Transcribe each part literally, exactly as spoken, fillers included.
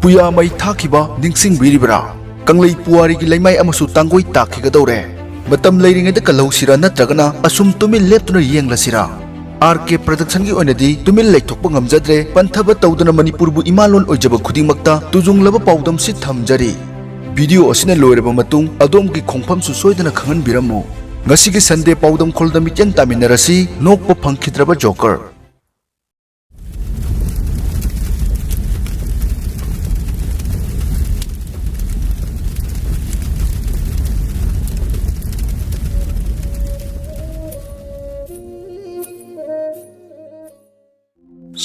ꯄꯨꯌꯥ ꯃꯩ ꯊꯥꯈꯤꯕ ꯅꯤꯡꯁꯤꯡꯕꯤꯔꯤꯕ꯭ꯔꯥ? ꯀꯪꯂꯩ ꯄꯨꯋꯥꯔꯤꯒꯤ ꯂꯩꯃꯥꯏ ꯑꯃꯁꯨ ꯇꯥꯡꯒꯣꯏ ꯇꯥꯈꯤꯒꯗꯧꯔꯦ꯫ ꯃꯇꯝ ꯂꯩꯔꯤꯉꯩꯗ ꯀꯜꯍꯧꯁꯤꯔꯥ, ꯅꯠꯇ꯭ꯔꯒꯅ ꯑꯁꯨꯝ ꯇꯨꯃꯤꯟ ꯂꯦꯞꯇꯨꯅ ꯌꯦꯡꯂꯁꯤꯔꯥ? ꯑꯥꯔ ꯀꯦ ꯄ꯭ꯔꯗꯛꯁꯟꯒꯤ ꯑꯣꯏꯅꯗꯤ ꯇꯨꯃꯤꯟ ꯂꯩꯊꯣꯛꯄ ꯉꯝꯖꯗ꯭ꯔꯦ꯫ ꯄꯟꯊꯕ ꯇꯧꯗꯅ ꯃꯅꯤꯄꯨꯔꯕꯨ ꯏꯃꯥꯂꯣꯟ ꯑꯣꯏꯖꯕ ꯈꯨꯗꯤꯡꯃꯛꯇ ꯇꯨꯖꯨꯡꯂꯕ ꯄꯥꯎꯗꯝꯁꯤ ꯊꯝꯖꯔꯤ꯫ ꯚꯤꯗꯤꯑꯣ ꯑꯁꯤꯅ ꯂꯣꯏꯔꯕ ꯃꯇꯨꯡ ꯑꯗꯣꯝꯒꯤ ꯈꯣꯡꯐꯝꯁꯨ ꯁꯣꯏꯗꯅ ꯈꯪꯍꯟꯕꯤꯔꯝꯃꯨ꯫ ꯉꯁꯤꯒꯤ ꯁꯟꯗꯦ ꯄꯥꯎꯗꯝ ꯈꯣꯜꯗ ꯃꯤꯠꯌꯦꯡ ꯇꯥꯃꯤꯟꯅꯔꯁꯤ, ꯅꯣꯛꯄ ꯐꯪꯈꯤꯗ꯭ꯔꯕ ꯖꯣꯀꯔ꯫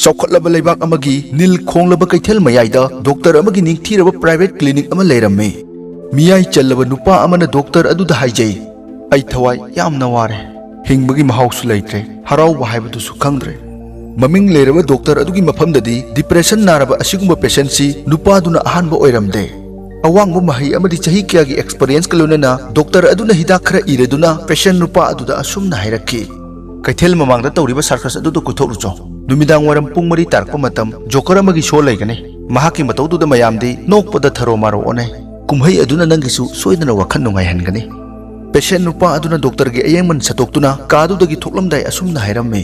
ꯆꯥꯎꯈꯠꯂꯕ ꯂꯩꯕꯥꯛ ꯑꯃꯒꯤ ꯅꯤꯜ ꯈꯣꯡꯂꯕ ꯀꯩꯊꯦꯜ ꯃꯌꯥꯏꯗ ꯗꯣꯛꯇꯔ ꯑꯃꯒꯤ ꯅꯤꯡꯊꯤꯔꯕ ꯄ꯭ꯔꯥꯏꯚꯦꯠ ꯀ꯭ꯂꯤꯅꯤꯛ ꯑꯃ ꯂꯩꯔꯝꯃꯤ꯫ ꯃꯤꯌꯥꯏ ꯆꯜꯂꯕ ꯅꯨꯄꯥ ꯑꯃꯅ ꯗꯣꯛꯇꯔ ꯑꯗꯨꯗ ꯍꯥꯏꯖꯩ, "ꯑꯩ ꯊꯋꯥꯏ ꯌꯥꯝꯅ ꯋꯥꯔꯦ꯫ ꯍꯤꯡꯕꯒꯤ ꯃꯍꯥꯎꯁꯨ ꯂꯩꯇ꯭ꯔꯦ, ꯍꯔꯥꯎꯕ ꯍꯥꯏꯕꯗꯨꯁꯨ ꯈꯪꯗ꯭ꯔꯦ꯫" ꯃꯃꯤꯡ ꯂꯩꯔꯕ ꯗꯣꯛꯇꯔ ꯑꯗꯨꯒꯤ ꯃꯐꯝꯗꯗꯤ ꯗꯤꯄ꯭ꯔꯦꯁꯟ ꯅꯥꯔꯕ ꯑꯁꯤꯒꯨꯝꯕ ꯄꯦꯁꯦꯟꯁꯤ ꯅꯨꯄꯥꯗꯨꯅ ꯑꯍꯥꯟꯕ ꯑꯣꯏꯔꯝꯗꯦ꯫ ꯑꯋꯥꯡꯕ ꯃꯍꯩ ꯑꯃꯗꯤ ꯆꯍꯤ ꯀꯌꯥꯒꯤ ꯑꯦꯛꯁꯄꯔꯤꯌꯦꯟꯁꯀ ꯂꯣꯏꯅꯅ ꯗꯣꯛꯇꯔ ꯑꯗꯨꯅ ꯍꯤꯗꯥꯛ ꯈꯔ ꯏꯔꯗꯨꯅ ꯄꯦꯁꯦꯟ ꯅꯨꯄꯥ ꯑꯗꯨꯗ ꯑꯁꯨꯝꯅ ꯍꯥꯏꯔꯛꯈꯤ, "ꯀꯩꯊꯦꯜ ꯃꯃꯥꯡꯗ ꯇꯧꯔꯤꯕ ꯁꯥꯔꯀꯁ ꯑꯗꯨꯗ ꯀꯣꯏꯊꯣꯛꯂꯨꯆꯣ꯫ ꯅꯨꯃꯤꯗꯥꯡ ꯋꯥꯏꯔꯝ ꯄꯨꯡ ꯃꯔꯤ ꯇꯥꯔꯛꯄ ꯃꯇꯝ ꯖꯣꯀꯔ ꯑꯃꯒꯤ ꯁꯣ ꯂꯩꯒꯅꯤ꯫ ꯃꯍꯥꯛꯀꯤ ꯃꯇꯧꯗꯨꯗ ꯃꯌꯥꯝꯗꯤ ꯅꯣꯛꯄꯗ ꯊꯔꯣ ꯃꯥꯔꯣ ꯑꯣꯟꯅꯩ꯫ ꯀꯨꯝꯍꯩ ꯑꯗꯨꯅ ꯅꯪꯒꯤꯁꯨ ꯁꯣꯏꯗꯅ ꯋꯥꯈꯜ ꯅꯨꯡꯉꯥꯏꯍꯟꯒꯅꯤ꯫" ꯄꯦꯁꯦꯟ ꯅꯨꯄꯥ ꯑꯗꯨꯅ ꯗꯣꯛꯇꯔꯒꯤ ꯑꯌꯦꯡꯃꯟ ꯁꯠꯇꯣꯛꯇꯨꯅ ꯀꯥꯗꯨꯗꯒꯤ ꯊꯣꯛꯂꯝꯗꯥꯏ ꯑꯁꯨꯝꯅ ꯍꯥꯏꯔꯝꯃꯤ,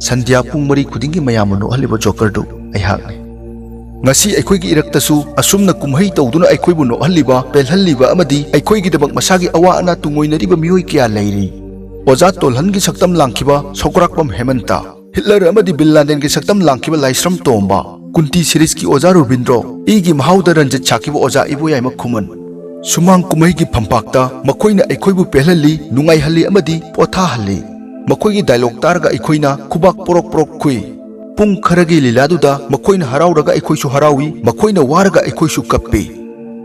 "ꯁꯟꯙ꯭ꯌꯥ ꯄꯨꯡ ꯃꯔꯤ ꯈꯨꯗꯤꯡꯒꯤ ꯃꯌꯥꯝꯕꯨ ꯅꯣꯛꯍꯜꯂꯤꯕ ꯖꯣꯀꯔꯗꯨ ꯑꯩꯍꯥꯛꯅꯤ꯫ ꯉꯁꯤ ꯑꯩꯈꯣꯏꯒꯤ ꯏꯔꯛꯇꯁꯨ ꯑꯁꯨꯝꯅ ꯀꯨꯝꯍꯩ ꯇꯧꯗꯨꯅ ꯑꯩꯈꯣꯏꯕꯨ ꯅꯣꯛꯍꯜꯂꯤꯕ, ꯄꯦꯜꯍꯜꯂꯤꯕ ꯑꯃꯗꯤ ꯑꯩꯈꯣꯏꯒꯤꯗꯃꯛ ꯃꯁꯥꯒꯤ ꯑꯋꯥ ꯑꯅꯥ ꯇꯨꯡꯑꯣꯏꯅꯔꯤꯕ ꯃꯤꯑꯣꯏ ꯀꯌꯥ ꯂꯩꯔꯤ꯫" ꯑꯣꯖꯥ ꯇꯣꯜꯍꯟꯒꯤ ꯁꯛꯇꯝ ꯂꯥꯡꯈꯤꯕ ꯁꯧꯒ꯭ꯔꯥꯛꯄꯝ ꯍꯦꯃꯟꯇ, ꯍꯤꯠꯂꯔ ꯑꯃꯗꯤ ꯕꯤꯟ ꯂꯥꯗꯦꯟꯒꯤ ꯁꯛꯇꯝ ꯂꯥꯡꯈꯤꯕ ꯂꯥꯏꯁ꯭ꯔꯝ ꯇꯣꯝꯕ, ꯀꯨꯟꯇꯤ ꯁꯤꯔꯤꯖꯀꯤ ꯑꯣꯖꯥ ꯔꯨꯕꯤꯟꯗ꯭ꯔꯣ, ꯏꯒꯤ ꯃꯍꯥꯎꯗ ꯔꯟꯖꯤꯠ ꯁꯥꯈꯤꯕ ꯑꯣꯖꯥ ꯏꯕꯣꯌꯥꯏꯃ ꯈꯨꯃꯟ꯫ ꯁꯨꯃꯥꯡ ꯀꯨꯝꯍꯩꯒꯤ ꯐꯝꯄꯥꯛꯇ ꯃꯈꯣꯏꯅ ꯑꯩꯈꯣꯏꯕꯨ ꯄꯦꯜꯍꯜꯂꯤ, ꯅꯨꯡꯉꯥꯏꯍꯜꯂꯤ ꯑꯃꯗꯤ ꯄꯣꯊꯥꯍꯜꯂꯤ꯫ ꯃꯈꯣꯏꯒꯤ ꯗꯥꯏꯂꯣꯒ ꯇꯥꯔꯒ ꯑꯩꯈꯣꯏꯅ ꯈꯨꯕꯥꯛ ꯄꯣꯔꯣꯛ ꯄꯣꯔꯣꯛ ꯈꯨꯏ꯫ ꯄꯨꯡ ꯈꯔꯒꯤ ꯂꯤꯂꯥꯗꯨꯗ ꯃꯈꯣꯏꯅ ꯍꯔꯥꯎꯔꯒ ꯑꯩꯈꯣꯏꯁꯨ ꯍꯔꯥꯎꯏ, ꯃꯈꯣꯏꯅ ꯋꯥꯔꯒ ꯑꯩꯈꯣꯏꯁꯨ ꯀꯞꯄꯤ꯫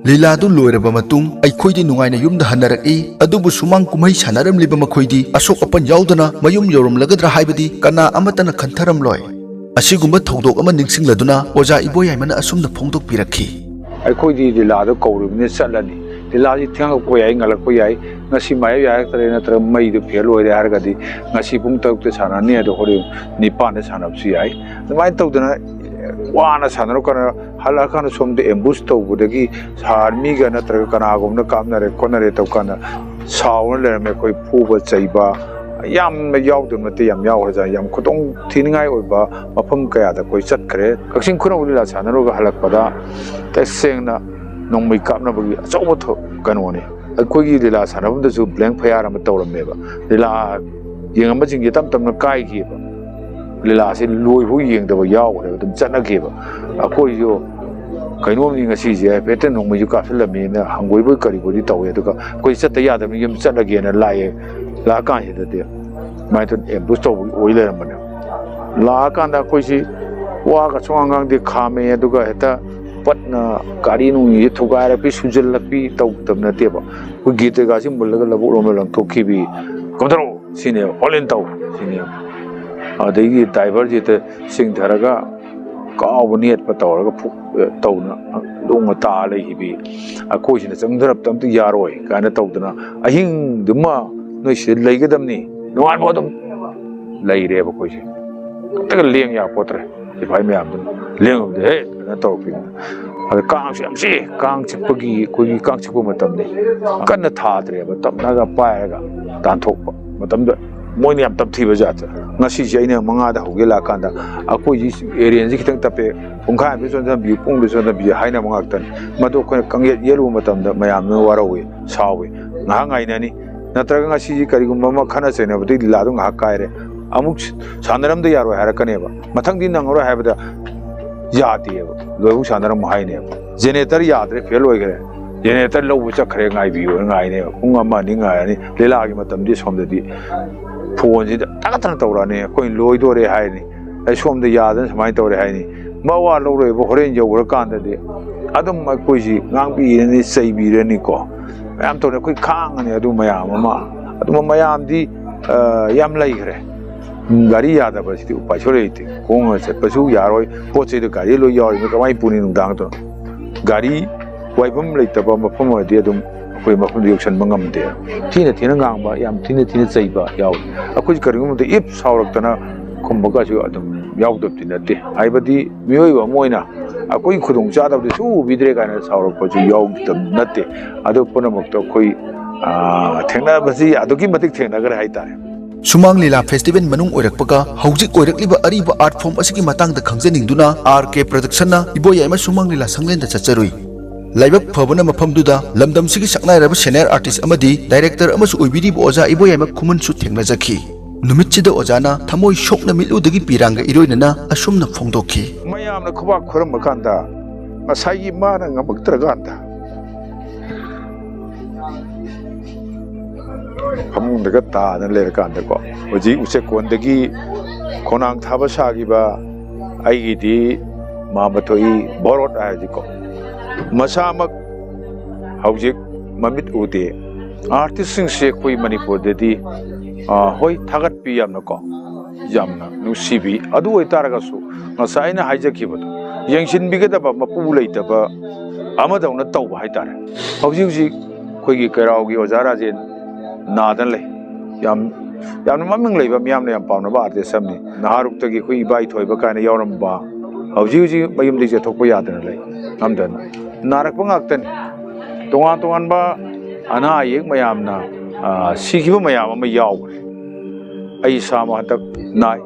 ꯂꯤꯂꯥꯗꯨ ꯂꯣꯏꯔꯕ ꯃꯇꯨꯡ ꯑꯩꯈꯣꯏꯗꯤ ꯅꯨꯡꯉꯥꯏꯅ ꯌꯨꯝꯗ ꯍꯟꯅꯔꯛꯏ, ꯑꯗꯨꯕꯨ ꯁꯨꯃꯥꯡ ꯀꯨꯝꯍꯩ ꯁꯥꯟꯅꯔꯝꯂꯤꯕ ꯃꯈꯣꯏꯗꯤ ꯑꯁꯣꯛ ꯑꯄꯟ ꯌꯥꯎꯗꯅ ꯃꯌꯨꯝ ꯌꯧꯔꯝꯂꯒꯗ꯭ꯔꯥ ꯍꯥꯏꯕꯗꯤ ꯀꯅꯥ ꯑꯃꯠꯇꯅ ꯈꯟꯊꯔꯝꯂꯣꯏ꯫ ꯑꯁꯤꯒꯨꯝꯕ ꯊꯧꯗꯣꯛ ꯑꯃ ꯅꯤꯡꯁꯤꯡꯂꯗꯨꯅ ꯑꯣꯖꯥ ꯏꯕꯣꯌꯥꯏꯃꯅ ꯑꯁꯨꯝꯅ ꯐꯣꯡꯗꯣꯛꯄꯤꯔꯛꯈꯤ꯫ ꯑꯩꯈꯣꯏꯗꯤ ꯂꯤꯂꯥꯗꯣ ꯀꯧꯔꯤꯕꯅꯤꯅ ꯆꯠꯂꯅꯤ꯫ ꯂꯤꯂꯥꯁꯤ ꯊꯦꯡꯂꯛꯄ ꯌꯥꯏ, ꯉꯜꯂꯛꯄ ꯌꯥꯏ꯫ ꯉꯁꯤ ꯃꯥꯌꯦꯞ ꯌꯥꯔꯛꯇ꯭ꯔꯦ ꯅꯠꯇ꯭ꯔꯒ ꯃꯩꯗꯣ ꯐꯦꯜ ꯑꯣꯏꯔꯦ ꯍꯥꯏꯔꯒꯗꯤ ꯉꯁꯤ ꯄꯨꯡ ꯇꯔꯨꯛꯇ ꯁꯥꯟꯅꯅꯤ ꯑꯗꯣ ꯍꯣꯔꯦꯟ ꯅꯤꯄꯥꯟꯗ ꯁꯥꯟꯅꯕꯁꯨ ꯌꯥꯏ꯫ ꯑꯗꯨꯃꯥꯏꯅ ꯇꯧꯗꯅ ꯋꯥꯅ ꯁꯥꯟꯅꯔꯀꯥꯟꯗ ꯍꯜꯂꯛꯑꯀꯥꯟꯗ ꯁꯣꯝꯗ ꯑꯦꯝꯕꯨꯁ ꯇꯧꯕꯗꯒꯤ ꯑꯥꯔꯃꯤꯒ ꯅꯠꯇ꯭ꯔꯒ ꯀꯅꯥꯒꯨꯝꯕꯅ ꯀꯥꯞꯅꯔꯦ ꯈꯣꯠꯅꯔꯦ ꯇꯧꯀꯥꯟꯗ ꯁꯥꯎꯔ ꯂꯩꯔꯝꯃꯦ꯫ ꯑꯩꯈꯣꯏ ꯐꯨꯕ ꯆꯩꯕ ꯌꯥꯝꯅ ꯌꯥꯎꯗꯕ ꯅꯠꯇꯦ, ꯌꯥꯝ ꯌꯥꯎꯈ꯭ꯔꯖꯥꯠꯅꯤ꯫ ꯌꯥꯝ ꯈꯨꯗꯣꯡ ꯊꯤꯅꯤꯡꯉꯥꯏ ꯑꯣꯏꯕ ꯃꯐꯝ ꯀꯌꯥꯗ ꯑꯩꯈꯣꯏ ꯆꯠꯈ꯭ꯔꯦ꯫ ꯀꯛꯆꯤꯡ ꯈꯨꯅꯧ ꯂꯤꯂꯥ ꯁꯥꯟꯅꯔꯨꯔꯒ ꯍꯜꯂꯛꯄꯗ ꯇꯁꯦꯡꯅ ꯅꯣꯡꯃꯩ ꯀꯥꯞꯅꯕꯒꯤ ꯑꯆꯧꯕ ꯊ-, ꯀꯩꯅꯣꯅꯤ꯫ ꯑꯩꯈꯣꯏꯒꯤ ꯂꯤꯂꯥ ꯁꯥꯟꯅꯐꯝꯗꯁꯨ ꯕ꯭ꯂꯦꯡ ꯐꯌꯥꯔ ꯑꯃ ꯇꯧꯔꯝꯃꯦꯕ꯫ ꯂꯤꯂꯥ ꯌꯦꯡꯉꯝꯕꯁꯤꯡꯁꯦ ꯇꯞ ꯇꯞꯅ ꯀꯥꯏꯈꯤꯕ꯫ ꯂꯤꯂꯥꯁꯦ ꯂꯣꯏꯐꯥꯎ ꯌꯦꯡꯗꯕ ꯌꯥꯎꯈ꯭ꯔꯦꯕ, ꯑꯗꯨꯝ ꯆꯠꯅꯈꯤꯕ꯫ ꯑꯩꯈꯣꯏꯁꯨ ꯀꯩꯅꯣꯝꯅꯤ ꯉꯁꯤꯁꯦ, ꯍꯥꯏꯐꯦꯠꯇ ꯅꯣꯡꯃꯩꯁꯨ ꯀꯥꯞꯁꯤꯜꯂꯝꯃꯦꯅ ꯍꯪꯒꯣꯏꯕꯣꯏ ꯀꯔꯤꯕꯣꯏꯗꯤ ꯇꯧꯋꯦ꯫ ꯑꯗꯨꯒ ꯑꯩꯈꯣꯏ ꯆꯠꯇ ꯌꯥꯗꯕꯅꯤ, ꯌꯨꯝ ꯆꯠꯂꯒꯦꯅ ꯂꯥꯛꯑꯦ꯫ ꯂꯥꯛꯑꯀꯥꯟꯁꯤꯗꯗꯤ ꯑꯗꯨꯃꯥꯏꯅ ꯇꯧꯗꯅ ꯑꯦꯝꯕꯨꯁ ꯇꯧꯕꯒꯤ ꯑꯣꯏ ꯂꯩꯔꯝꯕꯅꯦ꯫ ꯂꯥꯛꯑꯀꯥꯟꯗ ꯑꯩꯈꯣꯏꯁꯤ ꯋꯥꯒ ꯁꯨꯡꯉꯥꯡ ꯉꯥꯡꯗꯦ, ꯈꯥꯝꯃꯦ꯫ ꯑꯗꯨꯒ ꯍꯦꯛꯇ ꯄꯠꯅ ꯒꯥꯔꯤ ꯅꯨꯡꯁꯤ ꯊꯨꯒꯥꯏꯔꯛꯄꯤ, ꯁꯨꯖꯜꯂꯛꯄꯤ ꯇꯧꯗꯕ ꯅꯠꯇꯦꯕ꯫ ꯑꯩꯈꯣꯏ ꯒꯦꯠꯇꯒꯥꯁꯤ ꯃꯨꯜꯂꯒ ꯂꯧꯕꯨꯛ ꯂꯣꯝꯗ ꯂꯪꯊꯣꯛꯈꯤꯕꯤ꯫ "ꯀꯨꯝꯊꯔꯛꯑꯣ, ꯁꯤꯅꯦꯕ, ꯍꯣꯔꯦꯟ ꯇꯧ", ꯁꯤꯅꯦꯕ꯫ ꯑꯗꯒꯤ ꯗ꯭ꯔꯥꯏꯚꯔꯁꯤꯗ ꯆꯤꯡꯊꯔꯒ ꯀꯥꯎꯕ ꯅꯦꯠꯄ ꯇꯧꯔꯒ ꯐꯨ-, ꯇꯧꯗꯅ ꯂꯣꯡꯅ ꯇꯥ ꯂꯩꯈꯤꯕꯤ꯫ ꯑꯩꯈꯣꯏꯁꯤꯅ "ꯆꯪꯊꯔꯛꯇ ꯑꯝꯇ ꯌꯥꯔꯣꯏ" ꯀꯥꯏꯅ ꯇꯧꯗꯅ, "ꯑꯍꯤꯡꯗꯨꯃ ꯅꯣꯏ ꯁꯤꯗ ꯂꯩꯒꯗꯕꯅꯤ, ꯅꯣꯡꯉꯥꯟꯕ ꯑꯗꯨꯝ ꯂꯩꯔꯦꯕ ꯑꯩꯈꯣꯏꯁꯦ꯫ ꯑꯝꯇꯒ ꯂꯦꯡ ꯌꯥꯄꯣꯠꯇ꯭ꯔꯦ꯫ ꯁꯤꯐꯥꯏ ꯃꯌꯥꯝꯗꯨꯅ ꯂꯦꯡꯉꯨꯕꯗꯤ ꯍꯦ ꯀꯩꯅꯣ ꯇꯧꯔꯛꯄꯤꯅꯤ꯫ ꯑꯗ ꯀꯥꯡꯁꯨ ꯌꯥꯝ ꯆꯤꯛꯑꯦ꯫ ꯀꯥꯡ ꯆꯤꯛꯄꯒꯤ, ꯑꯩꯈꯣꯏꯒꯤ ꯀꯥꯡ ꯆꯤꯛꯄ ꯃꯇꯝꯅꯤ꯫ ꯀꯟꯅ ꯊꯥꯗ꯭ꯔꯦꯕ, ꯇꯞꯅꯒ ꯄꯥꯏꯔꯒ ꯇꯥꯟꯊꯣꯛꯄ ꯃꯇꯝꯗ ꯃꯣꯏꯅ ꯌꯥꯝ ꯇꯞꯊꯤꯕ ꯖꯥꯠꯁꯦ꯫ ꯉꯁꯤꯁꯦ ꯑꯩꯅ ꯃꯉꯥꯗ ꯍꯧꯒꯦ ꯂꯥꯛꯀꯥꯟꯗ ꯑꯩꯈꯣꯏꯁꯤ ꯑꯦꯔꯦꯟꯖꯁꯦ ꯈꯤꯇꯪ ꯇꯞꯄꯦ, ꯄꯨꯡꯈꯥꯏ ꯑꯃꯗ ꯆꯣꯟꯊꯟꯕꯤꯌꯨ, ꯄꯨꯡꯗ ꯆꯣꯟꯊꯟꯕꯤꯌꯨ ꯍꯥꯏꯅ ꯑꯃ ꯉꯥꯛꯇꯅꯤ꯫ ꯃꯗꯨ ꯑꯩꯈꯣꯏꯅ ꯀꯥꯡꯌꯦꯠ ꯌꯦꯠꯂꯨꯕ ꯃꯇꯝꯗ ꯃꯌꯥꯝꯅ ꯋꯥꯔꯧꯏ, ꯁꯥꯎꯏ꯫ ꯉꯥꯏꯍꯥꯛ ꯉꯥꯏꯅꯅꯤ, ꯅꯠꯇ꯭ꯔꯒ ꯉꯁꯤꯁꯤ ꯀꯔꯤꯒꯨꯝꯕ ꯑꯃ ꯈꯠꯅ ꯆꯩꯅꯕꯗꯒꯤ ꯂꯤꯂꯥꯗꯣ ꯉꯥꯏꯍꯥꯛ ꯀꯥꯏꯔꯦ, ꯑꯃꯨꯛ ꯁꯥꯟꯅꯔꯝꯗ ꯌꯥꯔꯣꯏ ꯍꯥꯏꯔꯛꯀꯅꯦꯕ꯫ ꯃꯊꯪꯗꯤ ꯅꯪꯉꯔꯣꯏ ꯍꯥꯏꯕꯗ ꯌꯥꯗꯦꯕ, ꯂꯣꯏꯕꯨꯛ ꯁꯥꯟꯅꯔꯝꯃꯣ ꯍꯥꯏꯅꯦꯕ꯫ ꯖꯦꯅꯦꯔꯦꯇꯔ ꯌꯥꯗ꯭ꯔꯦ, ꯐꯦꯜ ꯑꯣꯏꯈ꯭ꯔꯦ, ꯖꯦꯅꯦꯔꯦꯇꯔ ꯂꯧꯕ ꯆꯠꯈ꯭ꯔꯦ, ꯉꯥꯏꯕꯤꯌꯣꯅ ꯉꯥꯏꯅꯦꯕ꯫ ꯄꯨꯡ ꯑꯃ ꯑꯅꯤ ꯉꯥꯏꯔꯅꯤ꯫ ꯂꯤꯂꯥꯒꯤ ꯃꯇꯝꯗꯤ ꯁꯣꯝꯗꯗꯤ ꯐꯣꯟꯁꯤꯗ ꯇꯥꯀꯠꯇꯅ ꯇꯧꯔꯛꯑꯅꯤ, "ꯑꯩꯈꯣꯏ ꯂꯣꯏꯗꯣꯔꯦ" ꯍꯥꯏꯔꯅꯤ꯫ ꯑꯩ ꯁꯣꯝꯗ ꯌꯥꯗꯅ ꯁꯨꯃꯥꯏꯅ ꯇꯧꯔꯦ ꯍꯥꯏꯅꯤ꯫ ꯃꯋꯥ ꯂꯧꯔꯣꯏꯕ, ꯍꯣꯔꯦꯟ ꯌꯧꯈ꯭ꯔꯀꯥꯟꯗꯗꯤ ꯑꯗꯨꯝ ꯑꯩꯈꯣꯏꯁꯤ ꯉꯥꯡꯕꯤꯔꯅꯤ, ꯆꯩꯕꯤꯔꯅꯤꯀꯣ꯫ ꯃꯌꯥꯝ ꯇꯧꯔꯦ, ꯑꯩꯈꯣꯏ ꯈꯥꯡꯉꯅꯤ ꯑꯗꯨ ꯃꯌꯥꯝ ꯑꯃ꯫ ꯑꯗꯨꯝ ꯃꯌꯥꯝꯗꯤ, ꯑ, ꯌꯥꯝ ꯂꯩꯈ꯭ꯔꯦ꯫ ꯒꯥꯔꯤ ꯌꯥꯗꯕꯁꯤꯗꯤ ꯎꯄꯥꯏ ꯁꯨꯡꯂꯩ ꯂꯩꯇꯦ꯫ ꯈꯣꯡꯅ ꯆꯠꯄꯁꯨ ꯌꯥꯔꯣꯏ, ꯄꯣꯠ ꯆꯩꯗꯣ ꯒꯥꯔꯤ ꯂꯣꯏ ꯌꯥꯎꯔꯤꯕꯅꯤ, ꯀꯃꯥꯏꯅ ꯄꯨꯅꯤ ꯅꯨꯡꯗꯥꯡꯗꯣ? ꯒꯥꯔꯤ ꯋꯥꯏꯐꯝ ꯂꯩꯇꯕ ꯃꯐꯝ ꯑꯣꯏꯔꯗꯤ ꯑꯗꯨꯝ ꯑꯩꯈꯣꯏ ꯃꯐꯝꯗ ꯌꯧꯁꯟꯕ ꯉꯝꯗꯦ꯫ ꯊꯤꯅ ꯊꯤꯅ ꯉꯥꯡꯕ, ꯌꯥꯝ ꯊꯤꯅ ꯊꯤꯅ ꯆꯩꯕ ꯌꯥꯎꯏ꯫ ꯑꯩꯈꯣꯏꯁꯨ ꯀꯔꯤꯒꯨꯝꯕꯗ ꯏꯞ ꯁꯥꯎꯔꯛꯇꯅ ꯈꯨꯝꯕꯒꯁꯨ ꯑꯗꯨꯝ ꯌꯥꯎꯗꯕꯗꯤ ꯅꯠꯇꯦ꯫ ꯍꯥꯏꯕꯗꯤ ꯃꯤꯑꯣꯏꯕ ꯑꯃ ꯑꯣꯏꯅ ꯑꯩꯈꯣꯏꯒꯤ ꯈꯨꯗꯣꯡꯆꯥꯗꯕꯗꯤ ꯁꯨ ꯎꯕꯤꯗ꯭ꯔꯦ ꯀꯥꯏꯅ ꯁꯥꯎꯔꯛꯄꯁꯨ ꯌꯥꯎꯗꯕ ꯅꯠꯇꯦ꯫ ꯑꯗꯨ ꯄꯨꯝꯅꯃꯛꯇꯣ ꯑꯩꯈꯣꯏ, ꯑꯥ, ꯊꯦꯡꯅꯕꯁꯤ ꯑꯗꯨꯛꯀꯤ ꯃꯇꯤꯛ ꯊꯦꯡꯅꯈ꯭ꯔꯦ ꯍꯥꯏꯇꯥꯔꯦ꯫ ꯁꯨꯃꯥꯡ ꯂꯤꯂꯥ ꯐꯦꯁꯇꯤꯚꯦꯜ ꯃꯅꯨꯡ ꯑꯣꯏꯔꯛꯄꯒ ꯍꯧꯖꯤꯛ ꯑꯣꯏꯔꯛꯂꯤꯕ ꯑꯔꯤꯕ ꯑꯥꯔꯠ ꯐꯣꯔꯝ ꯑꯁꯤꯒꯤ ꯃꯇꯥꯡꯗ ꯈꯪꯖꯅꯤꯡꯗꯨꯅ ꯑꯥꯔ ꯀꯦ ꯄ꯭ꯔꯗꯛꯁꯟꯅ ꯏꯕꯣꯌꯥꯏꯃ ꯁꯨꯃꯥꯡ ꯂꯤꯂꯥ ꯁꯪꯂꯦꯟꯗ ꯆꯠꯆꯔꯨꯏ꯫ ꯂꯥꯏꯕꯛ ꯐꯕꯅ ꯃꯐꯝꯗꯨꯗ ꯂꯝꯗꯝꯁꯤꯒꯤ ꯁꯛꯅꯥꯏꯔꯕ ꯁꯦꯅꯤꯌꯔ ꯑꯥꯔꯇꯤꯁ ꯑꯃꯗꯤ ꯗꯥꯏꯔꯦꯛꯇꯔ ꯑꯃꯁꯨ ꯑꯣꯏꯕꯤꯔꯤꯕ ꯑꯣꯖꯥ ꯏꯕꯣꯌꯥꯏꯃ ꯈꯨꯃꯟꯁꯨ ꯊꯦꯡꯅꯖꯈꯤ꯫ ꯅꯨꯃꯤꯠꯁꯤꯗ ꯑꯣꯖꯥꯅ ꯊꯃꯣꯏ ꯁꯣꯛꯅ ꯃꯤꯠꯂꯨꯗꯒꯤ ꯄꯤꯔꯥꯡꯒ ꯏꯔꯣꯏꯅꯅ ꯑꯁꯨꯝꯅ ꯐꯣꯡꯗꯣꯛꯈꯤ꯫ ꯃꯌꯥꯝꯅ ꯈꯨꯕꯥꯛ ꯈꯨꯔꯝꯕ ꯀꯥꯟꯗ ꯉꯁꯥꯏꯒꯤ ꯃꯥꯅ ꯉꯝꯃꯛꯇ꯭ꯔꯀꯥꯟꯗ ꯐꯃꯨꯡꯗꯒ ꯇꯥꯗꯅ ꯂꯩꯔꯀꯥꯟꯗꯀꯣ, ꯍꯧꯖꯤꯛ ꯎꯆꯦꯛꯀꯣꯟꯗꯒꯤ ꯈꯣꯡꯅꯥꯡ ꯊꯥꯕ ꯁꯥꯈꯤꯕ ꯑꯩꯒꯤꯗꯤ ꯃꯥꯃꯊꯣꯏ ꯕꯣꯔꯣꯠ ꯍꯥꯏꯔꯗꯤꯀꯣ, ꯃꯁꯥꯃꯛ ꯍꯧꯖꯤꯛ ꯃꯃꯤꯠ ꯎꯗꯦ꯫ ꯑꯥꯔꯇꯤꯁꯁꯤꯡꯁꯦ ꯑꯩꯈꯣꯏ ꯃꯅꯤꯄꯨꯔꯗꯗꯤ, ꯑꯥ, ꯍꯣꯏ, ꯊꯥꯒꯠꯄꯤ ꯌꯥꯝꯅꯀꯣ, ꯌꯥꯝꯅ ꯅꯨꯡꯁꯤꯕꯤ꯫ ꯑꯗꯨ ꯑꯣꯏꯇꯥꯔꯒꯁꯨ ꯉꯁꯥꯏ ꯑꯩꯅ ꯍꯥꯏꯖꯈꯤꯕꯗꯣ, ꯌꯦꯡꯁꯤꯟꯕꯤꯒꯗꯕ ꯃꯄꯨ ꯂꯩꯇꯕ ꯑꯃꯗꯧꯅ ꯇꯧꯕ ꯍꯥꯏꯇꯥꯔꯦ꯫ ꯍꯧꯖꯤꯛ ꯍꯧꯖꯤꯛ ꯑꯩꯈꯣꯏꯒꯤ ꯀꯩꯔꯥꯎꯒꯤ ꯑꯣꯖꯥ ꯔꯥꯖꯦꯟ ꯅꯥꯗꯅ ꯂꯩ꯫ ꯌꯥꯝ, ꯌꯥꯝꯅ ꯃꯃꯤꯡ ꯂꯩꯕ, ꯃꯤꯌꯥꯝꯅ ꯌꯥꯝ ꯄꯥꯝꯅꯕ ꯑꯥꯔꯇꯤꯁ ꯑꯃꯅꯤ꯫ ꯅꯍꯥꯔꯨꯛꯇꯒꯤ ꯑꯩꯈꯣꯏ ꯏꯕꯥ ꯏꯊꯣꯏꯕ ꯀꯥꯏꯅ ꯌꯥꯎꯔꯝꯕ, ꯍꯧꯖꯤꯛ ꯍꯧꯖꯤꯛ ꯃꯌꯨꯝꯗꯒꯤ ꯆꯠꯊꯣꯛꯄ ꯌꯥꯗꯅ ꯂꯩ, ꯉꯝꯗꯅ ꯅꯥꯔꯛꯄ ꯉꯥꯛꯇꯅꯤ꯫ ꯇꯣꯉꯥꯟ ꯇꯣꯉꯥꯟꯕ ꯑꯅꯥ ꯑꯌꯦꯛ ꯃꯌꯥꯝꯅ, ꯑ, ꯁꯤꯈꯤꯕ ꯃꯌꯥꯝ ꯑꯃ ꯌꯥꯎꯈ꯭ꯔꯦ꯫ ꯑꯩ ꯏꯁꯥꯃꯛ ꯍꯟꯗꯛ ꯅꯥꯏ,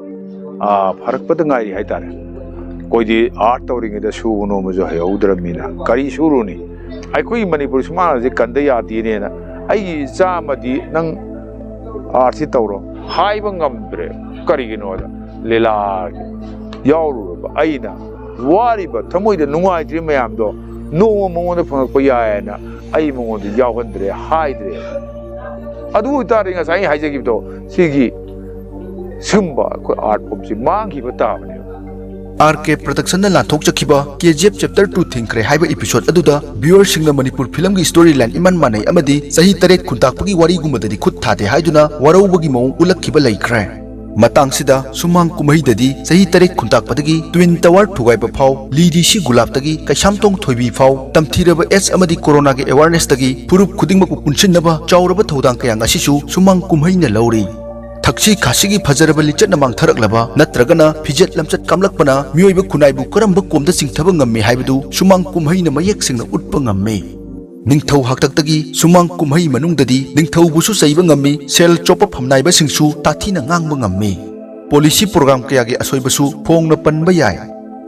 ꯑ, ꯐꯔꯛꯄꯗ ꯉꯥꯏꯔꯤ ꯍꯥꯏꯇꯥꯔꯦ꯫ ꯑꯩꯈꯣꯏꯗꯤ ꯑꯥꯔꯠ ꯇꯧꯔꯤꯉꯩꯗ ꯁꯨꯕ ꯅꯣꯝꯕꯁꯨ ꯍꯩꯍꯧꯗ꯭ꯔꯕꯅꯤꯅ ꯀꯔꯤ ꯁꯨꯔꯨꯅꯤ? ꯑꯩꯈꯣꯏꯒꯤ ꯃꯅꯤꯄꯨꯔ ꯁꯨꯃꯥꯡꯁꯦ ꯀꯟꯗ ꯌꯥꯗꯦꯅꯦꯅ ꯑꯩꯒꯤ ꯏꯆꯥ ꯑꯃꯗꯤ ꯅꯪ ꯑꯥꯔꯠꯁꯤ ꯇꯧꯔꯣ ꯍꯥꯏꯕ ꯉꯝꯗ꯭ꯔꯦ꯫ ꯀꯔꯤꯒꯤꯅꯣꯗ, ꯂꯤꯂꯥꯒꯤ ꯌꯥꯎꯔꯨꯔꯕ ꯑꯩꯅ ꯋꯥꯔꯤꯕ, ꯊꯃꯣꯏꯗ ꯅꯨꯡꯉꯥꯏꯇ꯭ꯔꯤꯕ ꯃꯌꯥꯝꯗꯣ ꯅꯣꯡꯃ ꯃꯉꯣꯟꯗ ꯐꯪꯉꯛꯄ ꯌꯥꯏꯅ ꯑꯩ ꯃꯉꯣꯟꯗ ꯌꯥꯎꯍꯟꯗ꯭ꯔꯦ, ꯍꯥꯏꯗ꯭ꯔꯦ꯫ ꯑꯗꯨ ꯑꯣꯏꯇꯥꯔꯗꯤ ꯉꯁꯥꯏ ꯑꯩꯅ ꯍꯥꯏꯖꯈꯤꯕꯗꯣ, ꯁꯤꯒꯤ ꯁꯤꯒꯨꯝꯕ ꯑꯩꯈꯣꯏ ꯑꯥꯔꯠ ꯐꯣꯝꯁꯤ ꯃꯥꯡꯈꯤꯕ ꯇꯥꯕꯅꯦꯕ꯫ ꯑꯥꯔ ꯀꯦ ꯄ꯭ꯔꯗꯛꯁꯟꯅ ꯂꯥꯟꯊꯣꯛꯆꯈꯤꯕ ꯀꯦ ꯖꯤ ꯑꯦꯐ ꯆꯦꯞꯇꯔ ꯇꯨ ꯊꯤꯡꯈ꯭ꯔꯦ ꯍꯥꯏꯕ ꯏꯄꯤꯁꯣꯗ ꯑꯗꯨꯗ ꯚ꯭ꯌꯨꯋꯔꯁꯤꯡꯅ ꯃꯅꯤꯄꯨꯔ ꯐꯤꯂꯝꯒꯤ ꯁ꯭ꯇꯣꯔꯤ ꯂꯥꯏꯟ ꯏꯃꯥꯟ ꯃꯥꯟꯅꯩ ꯑꯃꯗꯤ ꯆꯍꯤ ꯇꯔꯦꯠ ꯈꯨꯟꯇꯥꯛꯄꯒꯤ ꯋꯥꯔꯤꯒꯨꯝꯕꯗꯗꯤ ꯈꯨꯠ ꯊꯥꯗꯦ ꯍꯥꯏꯗꯨꯅ ꯋꯥꯔꯧꯕꯒꯤ ꯃꯑꯣꯡ ꯎꯠꯂꯛꯈꯤꯕ ꯂꯩꯈ꯭ꯔꯦ꯫ ꯃꯇꯥꯡꯁꯤꯗ ꯁꯨꯃꯥꯡ ꯀꯨꯝꯍꯩꯗꯗꯤ ꯆꯍꯤ ꯇꯔꯦꯠ ꯈꯨꯟꯇꯥꯛꯄꯗꯒꯤ ꯇ꯭ꯋꯤꯟ ꯇꯋꯥꯔ ꯊꯨꯒꯥꯏꯕ ꯐꯥꯎ, ꯂꯤꯗꯤ ꯁꯤ ꯒꯨꯂꯥꯞꯇꯒꯤ ꯀꯩꯁꯥꯝꯊꯣꯡ ꯊꯣꯏꯕꯤ ꯐꯥꯎ, ꯇꯝꯊꯤꯔꯕ ꯑꯦꯗꯁ ꯑꯃꯗꯤ ꯀꯣꯔꯣꯅꯥꯒꯤ ꯑꯦꯋꯥꯔꯅꯦꯁꯇꯒꯤ ꯐꯨꯔꯨꯞ ꯈꯨꯗꯤꯡꯃꯛꯄꯨ ꯄꯨꯟꯁꯤꯟꯅꯕ ꯆꯥꯎꯔꯕ ꯊꯧꯗꯥꯡ ꯀꯌꯥ ꯉꯁꯤꯁꯨ ꯁꯨꯃꯥꯡ ꯀꯨꯝꯍꯩꯅ ꯂꯧꯔꯤ꯫ ꯊꯛꯁꯤ ꯈꯥꯁꯤꯒꯤ ꯐꯖꯔꯕ ꯂꯤꯆꯠꯅ ꯃꯥꯡꯊꯔꯛꯂꯕ ꯅꯠꯇ꯭ꯔꯒꯅ ꯐꯤꯖꯦꯠ ꯂꯝꯆꯠ ꯀꯥꯝꯂꯛꯄꯅ ꯃꯤꯑꯣꯏꯕ ꯈꯨꯟꯅꯥꯏꯕꯨ ꯀꯔꯝꯕ ꯀꯣꯝꯗ ꯆꯤꯡꯊꯕ ꯉꯝꯃꯤ ꯍꯥꯏꯕꯗꯨ ꯁꯨꯃꯥꯡ ꯀꯨꯝꯍꯩꯅ ꯃꯌꯦꯛ ꯁꯦꯡꯅ ꯎꯠꯄ ꯉꯝꯃꯤ꯫ ꯅꯤꯡꯊꯧ ꯍꯥꯛꯇꯛꯇꯒꯤ ꯁꯨꯃꯥꯡ ꯀꯨꯝꯍꯩ ꯃꯅꯨꯡꯗꯗꯤ ꯅꯤꯡꯊꯧꯕꯨꯁꯨ ꯆꯩꯕ ꯉꯝꯃꯤ, ꯁꯦꯜ ꯆꯣꯞꯄ ꯐꯝꯅꯥꯏꯕꯁꯤꯡꯁꯨ ꯇꯥꯊꯤꯅ ꯉꯥꯡꯕ ꯉꯝꯃꯤ꯫ ꯄꯣꯂꯤꯁꯤ ꯄ꯭ꯔꯣꯒ꯭ꯔꯥꯝ ꯀꯌꯥꯒꯤ ꯑꯁꯣꯏꯕꯁꯨ ꯐꯣꯡꯅ ꯄꯟꯕ ꯌꯥꯏ꯫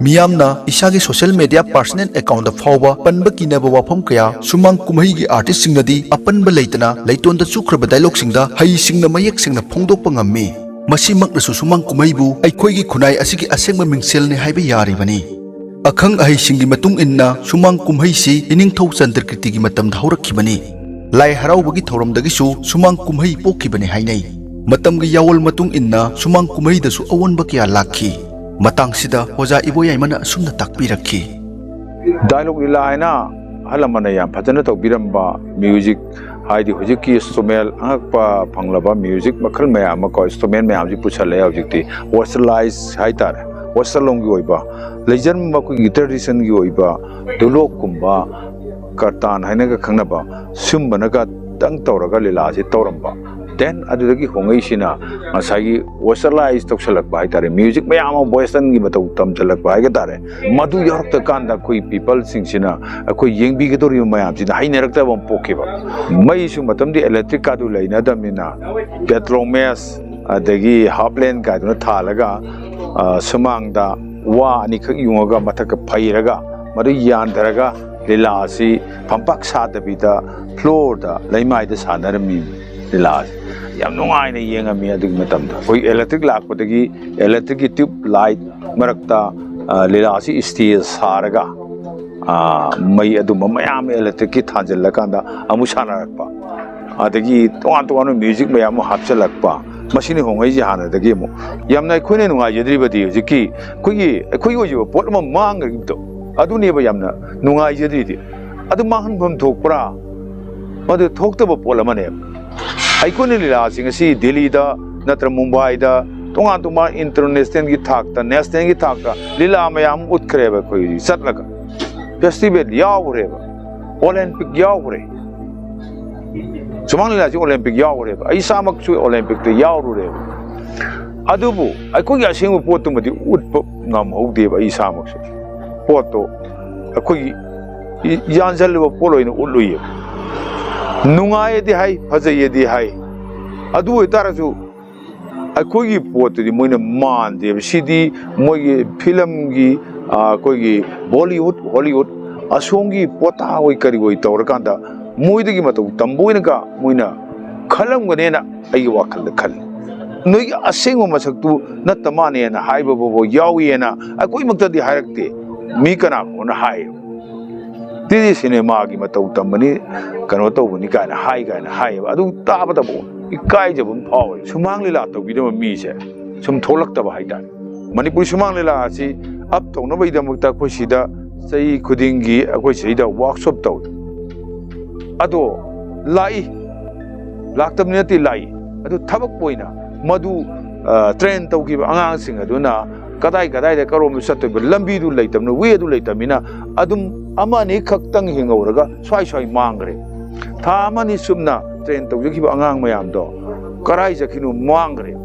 ꯃꯤꯌꯥꯝꯅ ꯏꯁꯥꯒꯤ ꯁꯣꯁꯤꯌꯦꯜ ꯃꯦꯗꯤꯌꯥ ꯄꯥꯔꯁꯣꯅꯦꯜ ꯑꯦꯀꯥꯎꯟꯗ ꯐꯥꯎꯕ ꯄꯟꯕ ꯀꯤꯅꯕ ꯋꯥꯐꯝ ꯀꯌꯥ ꯁꯨꯃꯥꯡ ꯀꯨꯝꯍꯩꯒꯤ ꯑꯥꯔꯇꯤꯁꯁꯤꯡꯅꯗꯤ ꯑꯄꯟꯕ ꯂꯩꯇꯅ ꯂꯩꯇꯣꯟꯗ ꯆꯨꯞꯈ꯭ꯔꯕ ꯗꯥꯏꯂꯣꯒꯁꯤꯡꯗ ꯍꯩꯁꯤꯡꯅ ꯃꯌꯦꯛ ꯁꯦꯡꯅ ꯐꯣꯡꯗꯣꯛꯄ ꯉꯝꯃꯤ꯫ ꯃꯁꯤꯃꯛꯅꯁꯨ ꯁꯨꯃꯥꯡ ꯀꯨꯝꯍꯩꯕꯨ ꯑꯩꯈꯣꯏꯒꯤ ꯈꯨꯟꯅꯥꯏ ꯑꯁꯤꯒꯤ ꯑꯁꯦꯡꯕ ꯃꯤꯡꯁꯦꯜꯅꯤ ꯍꯥꯏꯕ ꯌꯥꯔꯤꯕꯅꯤ꯫ ꯑꯈꯪ ꯑꯍꯩꯁꯤꯡꯒꯤ ꯃꯇꯨꯡ ꯏꯟꯅ ꯁꯨꯃꯥꯡ ꯀꯨꯝꯍꯩꯁꯤ ꯏꯅꯤꯡꯊꯧ ꯆꯟꯗ꯭ꯔꯀꯤꯔꯇꯤꯒꯤ ꯃꯇꯝꯗ ꯍꯧꯔꯛꯈꯤꯕꯅꯤ꯫ ꯂꯥꯏ ꯍꯔꯥꯎꯕꯒꯤ ꯊꯧꯔꯝꯗꯒꯤꯁꯨ ꯁꯨꯃꯥꯡ ꯀꯨꯝꯍꯩ ꯄꯣꯛꯈꯤꯕꯅꯤ ꯍꯥꯏꯅꯩ꯫ ꯃꯇꯝꯒꯤ ꯌꯥꯑꯣꯜ ꯃꯇꯨꯡ ꯏꯟꯅ ꯁꯨꯃꯥꯡ ꯀꯨꯝꯍꯩꯗꯁꯨ ꯑꯑꯣꯟꯕ ꯀꯌꯥ ꯂꯥꯛꯈꯤ꯫ ꯃꯇꯥꯡꯁꯤꯗ ꯑꯣꯖꯥ ꯏꯕꯣꯌꯥꯏꯃꯅ ꯑꯁꯨꯝꯅ ꯇꯥꯛꯄꯤꯔꯛꯈꯤ꯫ ꯗꯥꯏꯂꯣꯒ ꯂꯤꯂꯥ ꯍꯥꯏꯅ ꯑꯍꯜ ꯂꯃꯟꯅ ꯌꯥꯝ ꯐꯖꯅ ꯇꯧꯕꯤꯔꯝꯕ ꯃ꯭ꯌꯨꯖꯤꯛ, ꯍꯥꯏꯗꯤ ꯍꯧꯖꯤꯛꯀꯤ ꯏꯟꯁꯇ꯭ꯔꯨꯃꯦꯟ ꯑꯉꯛꯄ ꯐꯪꯂꯕ ꯃ꯭ꯌꯨꯖꯤꯛ ꯃꯈꯜ ꯃꯌꯥꯝ ꯑꯃ ꯀꯣ, ꯏꯟꯁꯇ꯭ꯔꯨꯃꯦꯟ ꯃꯌꯥꯝꯁꯤ ꯄꯨꯁꯜꯂꯛꯑꯦ ꯍꯧꯖꯤꯛꯇꯤ꯫ ꯋꯦꯁꯇꯔꯂꯥꯏꯁ ꯍꯥꯏꯇꯥꯔꯦ, ꯋꯦꯁꯇꯔꯟ ꯂꯣꯝꯒꯤ ꯑꯣꯏꯕ ꯂꯩꯖꯔꯝꯕ ꯑꯩꯈꯣꯏꯒꯤ ꯇ꯭ꯔꯦꯗꯤꯁꯟꯒꯤ ꯑꯣꯏꯕ ꯙꯨꯂꯣꯛꯀꯨꯝꯕ, ꯀꯔꯇꯥꯟ ꯍꯥꯏꯅꯒ ꯈꯪꯅꯕ, ꯁꯨꯝꯕꯅꯒ ꯇꯪ ꯇꯧꯔꯒ ꯂꯤꯂꯥꯁꯤ ꯇꯧꯔꯝꯕ꯫ ꯗꯦꯟ ꯑꯗꯨꯗꯒꯤ ꯍꯣꯡꯉꯛꯏꯁꯤꯅ ꯉꯁꯥꯏꯒꯤ ꯋꯦꯁꯇꯔꯂꯥꯏꯁ ꯇꯧꯁꯜꯂꯛꯄ ꯍꯥꯏꯇꯥꯔꯦ, ꯃ꯭ꯌꯨꯖꯤꯛ ꯃꯌꯥꯝ ꯑꯃ ꯋꯦꯁꯇꯔꯟꯒꯤ ꯃꯇꯧ ꯇꯝꯁꯤꯜꯂꯛꯄ ꯍꯥꯏꯒ ꯇꯥꯔꯦ꯫ ꯃꯗꯨ ꯌꯥꯎꯔꯛꯇ ꯀꯥꯟꯗ ꯑꯩꯈꯣꯏ ꯄꯤꯄꯜꯁꯤꯡꯁꯤꯅ, ꯑꯩꯈꯣꯏ ꯌꯦꯡꯕꯤꯒꯗꯧꯔꯤꯕ ꯃꯌꯥꯝꯁꯤꯅ ꯍꯩꯅꯔꯛꯇꯕ ꯑꯃ ꯄꯣꯛꯈꯤꯕ꯫ ꯃꯩꯁꯨ ꯃꯇꯝꯗꯤ ꯏꯂꯦꯛꯇ꯭ꯔꯤꯛꯀꯥꯗꯨ ꯂꯩꯅꯗꯕꯅꯤꯅ ꯄꯦꯇ꯭ꯔꯣꯜ ꯃꯦꯁ ꯑꯗꯒꯤ ꯍꯥꯞꯂꯦꯟ ꯀꯥꯏꯗꯨꯅ ꯊꯥꯜꯂꯒ, ꯑ, ꯁꯨꯃꯥꯡꯗ ꯋꯥ ꯑꯅꯤꯈꯛ ꯌꯨꯡꯉꯒ ꯃꯊꯛꯇ ꯐꯩꯔꯒ ꯃꯗꯨ ꯌꯥꯟꯊꯔꯒ ꯂꯤꯂꯥ ꯑꯁꯤ ꯐꯝꯄꯥꯛ ꯁꯥꯗꯕꯤꯗ ꯐ꯭ꯂꯣꯔꯗ, ꯂꯩꯃꯥꯏꯗ ꯁꯥꯟꯅꯔꯝꯃꯤ ꯂꯤꯂꯥ ꯑꯁꯤ꯫ ꯌꯥꯝ ꯅꯨꯡꯉꯥꯏꯅ ꯌꯦꯡꯉꯝꯃꯤ ꯑꯗꯨꯒꯤ ꯃꯇꯝꯗ꯫ ꯑꯩꯈꯣꯏ ꯏꯂꯦꯛꯇ꯭ꯔꯤꯛ ꯂꯥꯛꯄꯗꯒꯤ ꯏꯂꯦꯛꯇ꯭ꯔꯤꯛꯀꯤ ꯇ꯭ꯌꯨꯕ ꯂꯥꯏꯠ ꯃꯔꯛꯇ, ꯑ, ꯂꯤꯂꯥ ꯑꯁꯤ ꯁ꯭ꯇꯦꯖ ꯁꯥꯔꯒ, ꯑ, ꯃꯩ ꯑꯗꯨꯝꯕ ꯃꯌꯥꯝ ꯏꯂꯦꯛꯇ꯭ꯔꯤꯛꯀꯤ ꯊꯥꯟꯖꯤꯜꯂꯀꯥꯟꯗ ꯑꯃꯨꯛ ꯁꯥꯟꯅꯔꯛꯄ꯫ ꯑꯗꯒꯤ ꯇꯣꯉꯥꯟ ꯇꯣꯉꯥꯟꯕ ꯃ꯭ꯌꯨꯖꯤꯛ ꯃꯌꯥꯝ ꯑꯃ ꯍꯥꯞꯆꯤꯜꯂꯛꯄ꯫ ꯃꯁꯤꯅꯤ ꯍꯣꯡꯉꯛꯏꯁꯦ ꯍꯥꯟꯅꯗꯒꯤ ꯑꯃꯨꯛ꯫ ꯌꯥꯝꯅ ꯑꯩꯈꯣꯏꯅ ꯅꯨꯡꯉꯥꯏꯖꯗ꯭ꯔꯤꯕꯗꯤ ꯍꯧꯖꯤꯛꯀꯤ ꯑꯩꯈꯣꯏꯒꯤ, ꯑꯩꯈꯣꯏꯒꯤ ꯑꯣꯏꯖꯕ ꯄꯣꯠ ꯑꯃ ꯃꯥꯡꯈꯤꯕꯗꯣ, ꯑꯗꯨꯅꯦꯕ ꯌꯥꯝꯅ ꯅꯨꯡꯉꯥꯏꯖꯗ꯭ꯔꯤꯗꯤ꯫ ꯑꯗꯨ ꯃꯥꯡꯍꯟꯐꯝ ꯊꯣꯛꯄ꯭ꯔꯥ? ꯃꯗꯨ ꯊꯣꯛꯇꯕ ꯄꯣꯠ ꯑꯃꯅꯦꯕ꯫ ꯑꯩꯈꯣꯏꯅ ꯂꯤꯂꯥꯁꯤ ꯉꯁꯤ ꯗꯤꯜꯂꯤꯗ ꯅꯠꯇ꯭ꯔ ꯃꯨꯝꯕꯥꯏꯗ, ꯇꯣꯉꯥꯟ ꯇꯣꯉꯥꯟ ꯏꯟꯇꯔꯅꯦꯁꯅꯦꯜꯒꯤ ꯊꯥꯛꯇ, ꯅꯦꯁꯅꯦꯜꯒꯤ ꯊꯥꯛꯇ ꯂꯤꯂꯥ ꯃꯌꯥꯝ ꯑꯃ ꯎꯠꯈ꯭ꯔꯦꯕ꯫ ꯑꯩꯈꯣꯏ ꯆꯠꯂꯒ ꯐꯦꯁꯇꯤꯚꯦꯜ ꯌꯥꯎꯈ꯭ꯔꯦꯕ, ꯑꯣꯂꯦꯝꯄꯤꯛ ꯌꯥꯎꯈ꯭ꯔꯦ꯫ ꯁꯨꯃꯥꯡ ꯂꯤꯂꯥꯁꯤ ꯑꯣꯂꯦꯝꯄꯤꯛ ꯌꯥꯎꯈ꯭ꯔꯦꯕ, ꯑꯩ ꯏꯁꯥꯃꯛꯁꯨ ꯑꯣꯂꯦꯝꯄꯤꯛꯇ ꯌꯥꯎꯔꯨꯔꯦꯕ꯫ ꯑꯗꯨꯕꯨ ꯑꯩꯈꯣꯏꯒꯤ ꯑꯁꯦꯡꯕ ꯄꯣꯠꯇꯨꯃꯗꯤ ꯎꯠꯄ ꯉꯝꯍꯧꯗꯦꯕ꯫ ꯑꯩ ꯏꯁꯥꯃꯛꯁꯨ ꯄꯣꯠꯇꯣ ꯑꯩꯈꯣꯏꯒꯤ ꯏ- ꯌꯥꯟꯁꯤꯜꯂꯨꯕ ꯄꯣꯠ ꯑꯣꯏꯅ ꯎꯠꯂꯨꯏꯌꯦꯕ꯫ ꯅꯨꯡꯉꯥꯏꯌꯦꯗꯤ ꯍꯥꯏ, ꯐꯖꯩꯌꯦꯗꯤ ꯍꯥꯏ, ꯑꯗꯨ ꯑꯣꯏꯇꯥꯔꯁꯨ ꯑꯩꯈꯣꯏꯒꯤ ꯄꯣꯠꯇꯨꯗꯤ ꯃꯣꯏꯅ ꯃꯥꯟꯗꯦꯕ꯫ ꯁꯤꯗꯤ ꯃꯣꯏꯒꯤ ꯐꯤꯂꯝꯒꯤ, ꯑꯩꯈꯣꯏꯒꯤ ꯕꯣꯂꯤꯋꯨꯗ, ꯍꯣꯂꯤꯋꯨꯗ, ꯑꯁꯣꯝꯒꯤ ꯄꯣꯇꯥ ꯑꯣꯏ ꯀꯔꯤ ꯑꯣꯏ ꯇꯧꯔꯀꯥꯟꯗ ꯃꯣꯏꯗꯒꯤ ꯃꯇꯧ ꯇꯝꯕ ꯑꯣꯏꯅꯒ ꯃꯣꯏꯅ ꯈꯜꯂꯝꯒꯅꯦꯅ ꯑꯩꯒꯤ ꯋꯥꯈꯜꯗ ꯈꯜꯂꯤ꯫ ꯅꯣꯏꯒꯤ ꯑꯁꯦꯡꯕ ꯃꯁꯛꯇꯨ ꯅꯠꯇ ꯃꯥꯅꯦꯅ ꯍꯥꯏꯕ ꯐꯥꯎꯕ ꯌꯥꯎꯏꯅ ꯑꯩꯈꯣꯏꯃꯛꯇꯗꯤ ꯍꯥꯏꯔꯛꯇꯦ꯫ ꯃꯤ ꯀꯅꯥꯒꯨꯝꯕꯅ ꯍꯥꯏꯌꯦꯕ, "ꯇꯤꯗꯤ ꯁꯤꯅꯦꯃꯥꯒꯤ ꯃꯇꯧ ꯇꯝꯕꯅꯤ, ꯀꯩꯅꯣ ꯇꯧꯕꯅꯤ" ꯀꯥꯏꯅ ꯍꯥꯏ ꯀꯥꯏꯅ ꯍꯥꯏꯌꯦꯕ꯫ ꯑꯗꯨ ꯇꯥꯕꯗꯕꯨ ꯏꯀꯥꯏꯖꯕ ꯑꯃ ꯐꯥꯎꯋꯦ꯫ ꯁꯨꯃꯥꯡ ꯂꯤꯂꯥ ꯇꯧꯕꯤꯅꯕ ꯃꯤꯁꯦ ꯁꯨꯝ ꯊꯣꯛꯂꯛꯇꯕ ꯍꯥꯏꯇꯥꯔꯦ꯫ ꯃꯅꯤꯄꯨꯔꯤ ꯁꯨꯃꯥꯡ ꯂꯤꯂꯥ ꯑꯁꯤ ꯑꯞ ꯇꯧꯅꯕꯒꯤꯗꯃꯛꯇ ꯑꯩꯈꯣꯏ ꯁꯤꯗ ꯆꯍꯤ ꯈꯨꯗꯤꯡꯒꯤ ꯑꯩꯈꯣꯏ ꯁꯤꯗ ꯋꯥꯔꯛꯁꯣꯞ ꯇꯧꯏ꯫ ꯑꯗꯣ ꯂꯥꯛꯏ, ꯂꯥꯛꯇꯕꯅꯤ ꯅꯠꯇꯦ, ꯂꯥꯛꯏ꯫ ꯑꯗꯨ ꯊꯕꯛ ꯑꯣꯏꯅ ꯃꯗꯨ ꯇ꯭ꯔꯦꯟ ꯇꯧꯈꯤꯕ ꯑꯉꯥꯡꯁꯤꯡ ꯑꯗꯨꯅ ꯀꯗꯥꯏ ꯀꯗꯥꯏꯗ ꯀꯔꯣꯝꯗ ꯆꯠꯇꯣꯏꯕ, ꯂꯝꯕꯤꯗꯨ ꯂꯩꯇꯕꯅꯤꯅ, ꯋꯦꯗꯨ ꯂꯩꯇꯕꯅꯤꯅ, ꯑꯗꯨꯝ ꯑꯃ ꯑꯅꯤ ꯈꯛꯇꯪ ꯍꯤꯡꯍꯧꯔꯒ ꯁ꯭ꯋꯥꯏ ꯁ꯭ꯋꯥꯏ ꯃꯥꯡꯈ꯭ꯔꯦ꯫ ꯊꯥ ꯑꯃ ꯑꯅꯤ ꯆꯨꯞꯅ ꯇ꯭ꯔꯦꯟ ꯇꯧꯖꯈꯤꯕ ꯑꯉꯥꯡ ꯃꯌꯥꯝꯗꯣ ꯀꯔꯥꯏ ꯆꯠꯈꯤꯅꯣ? ꯃꯥꯡꯈ꯭ꯔꯦ꯫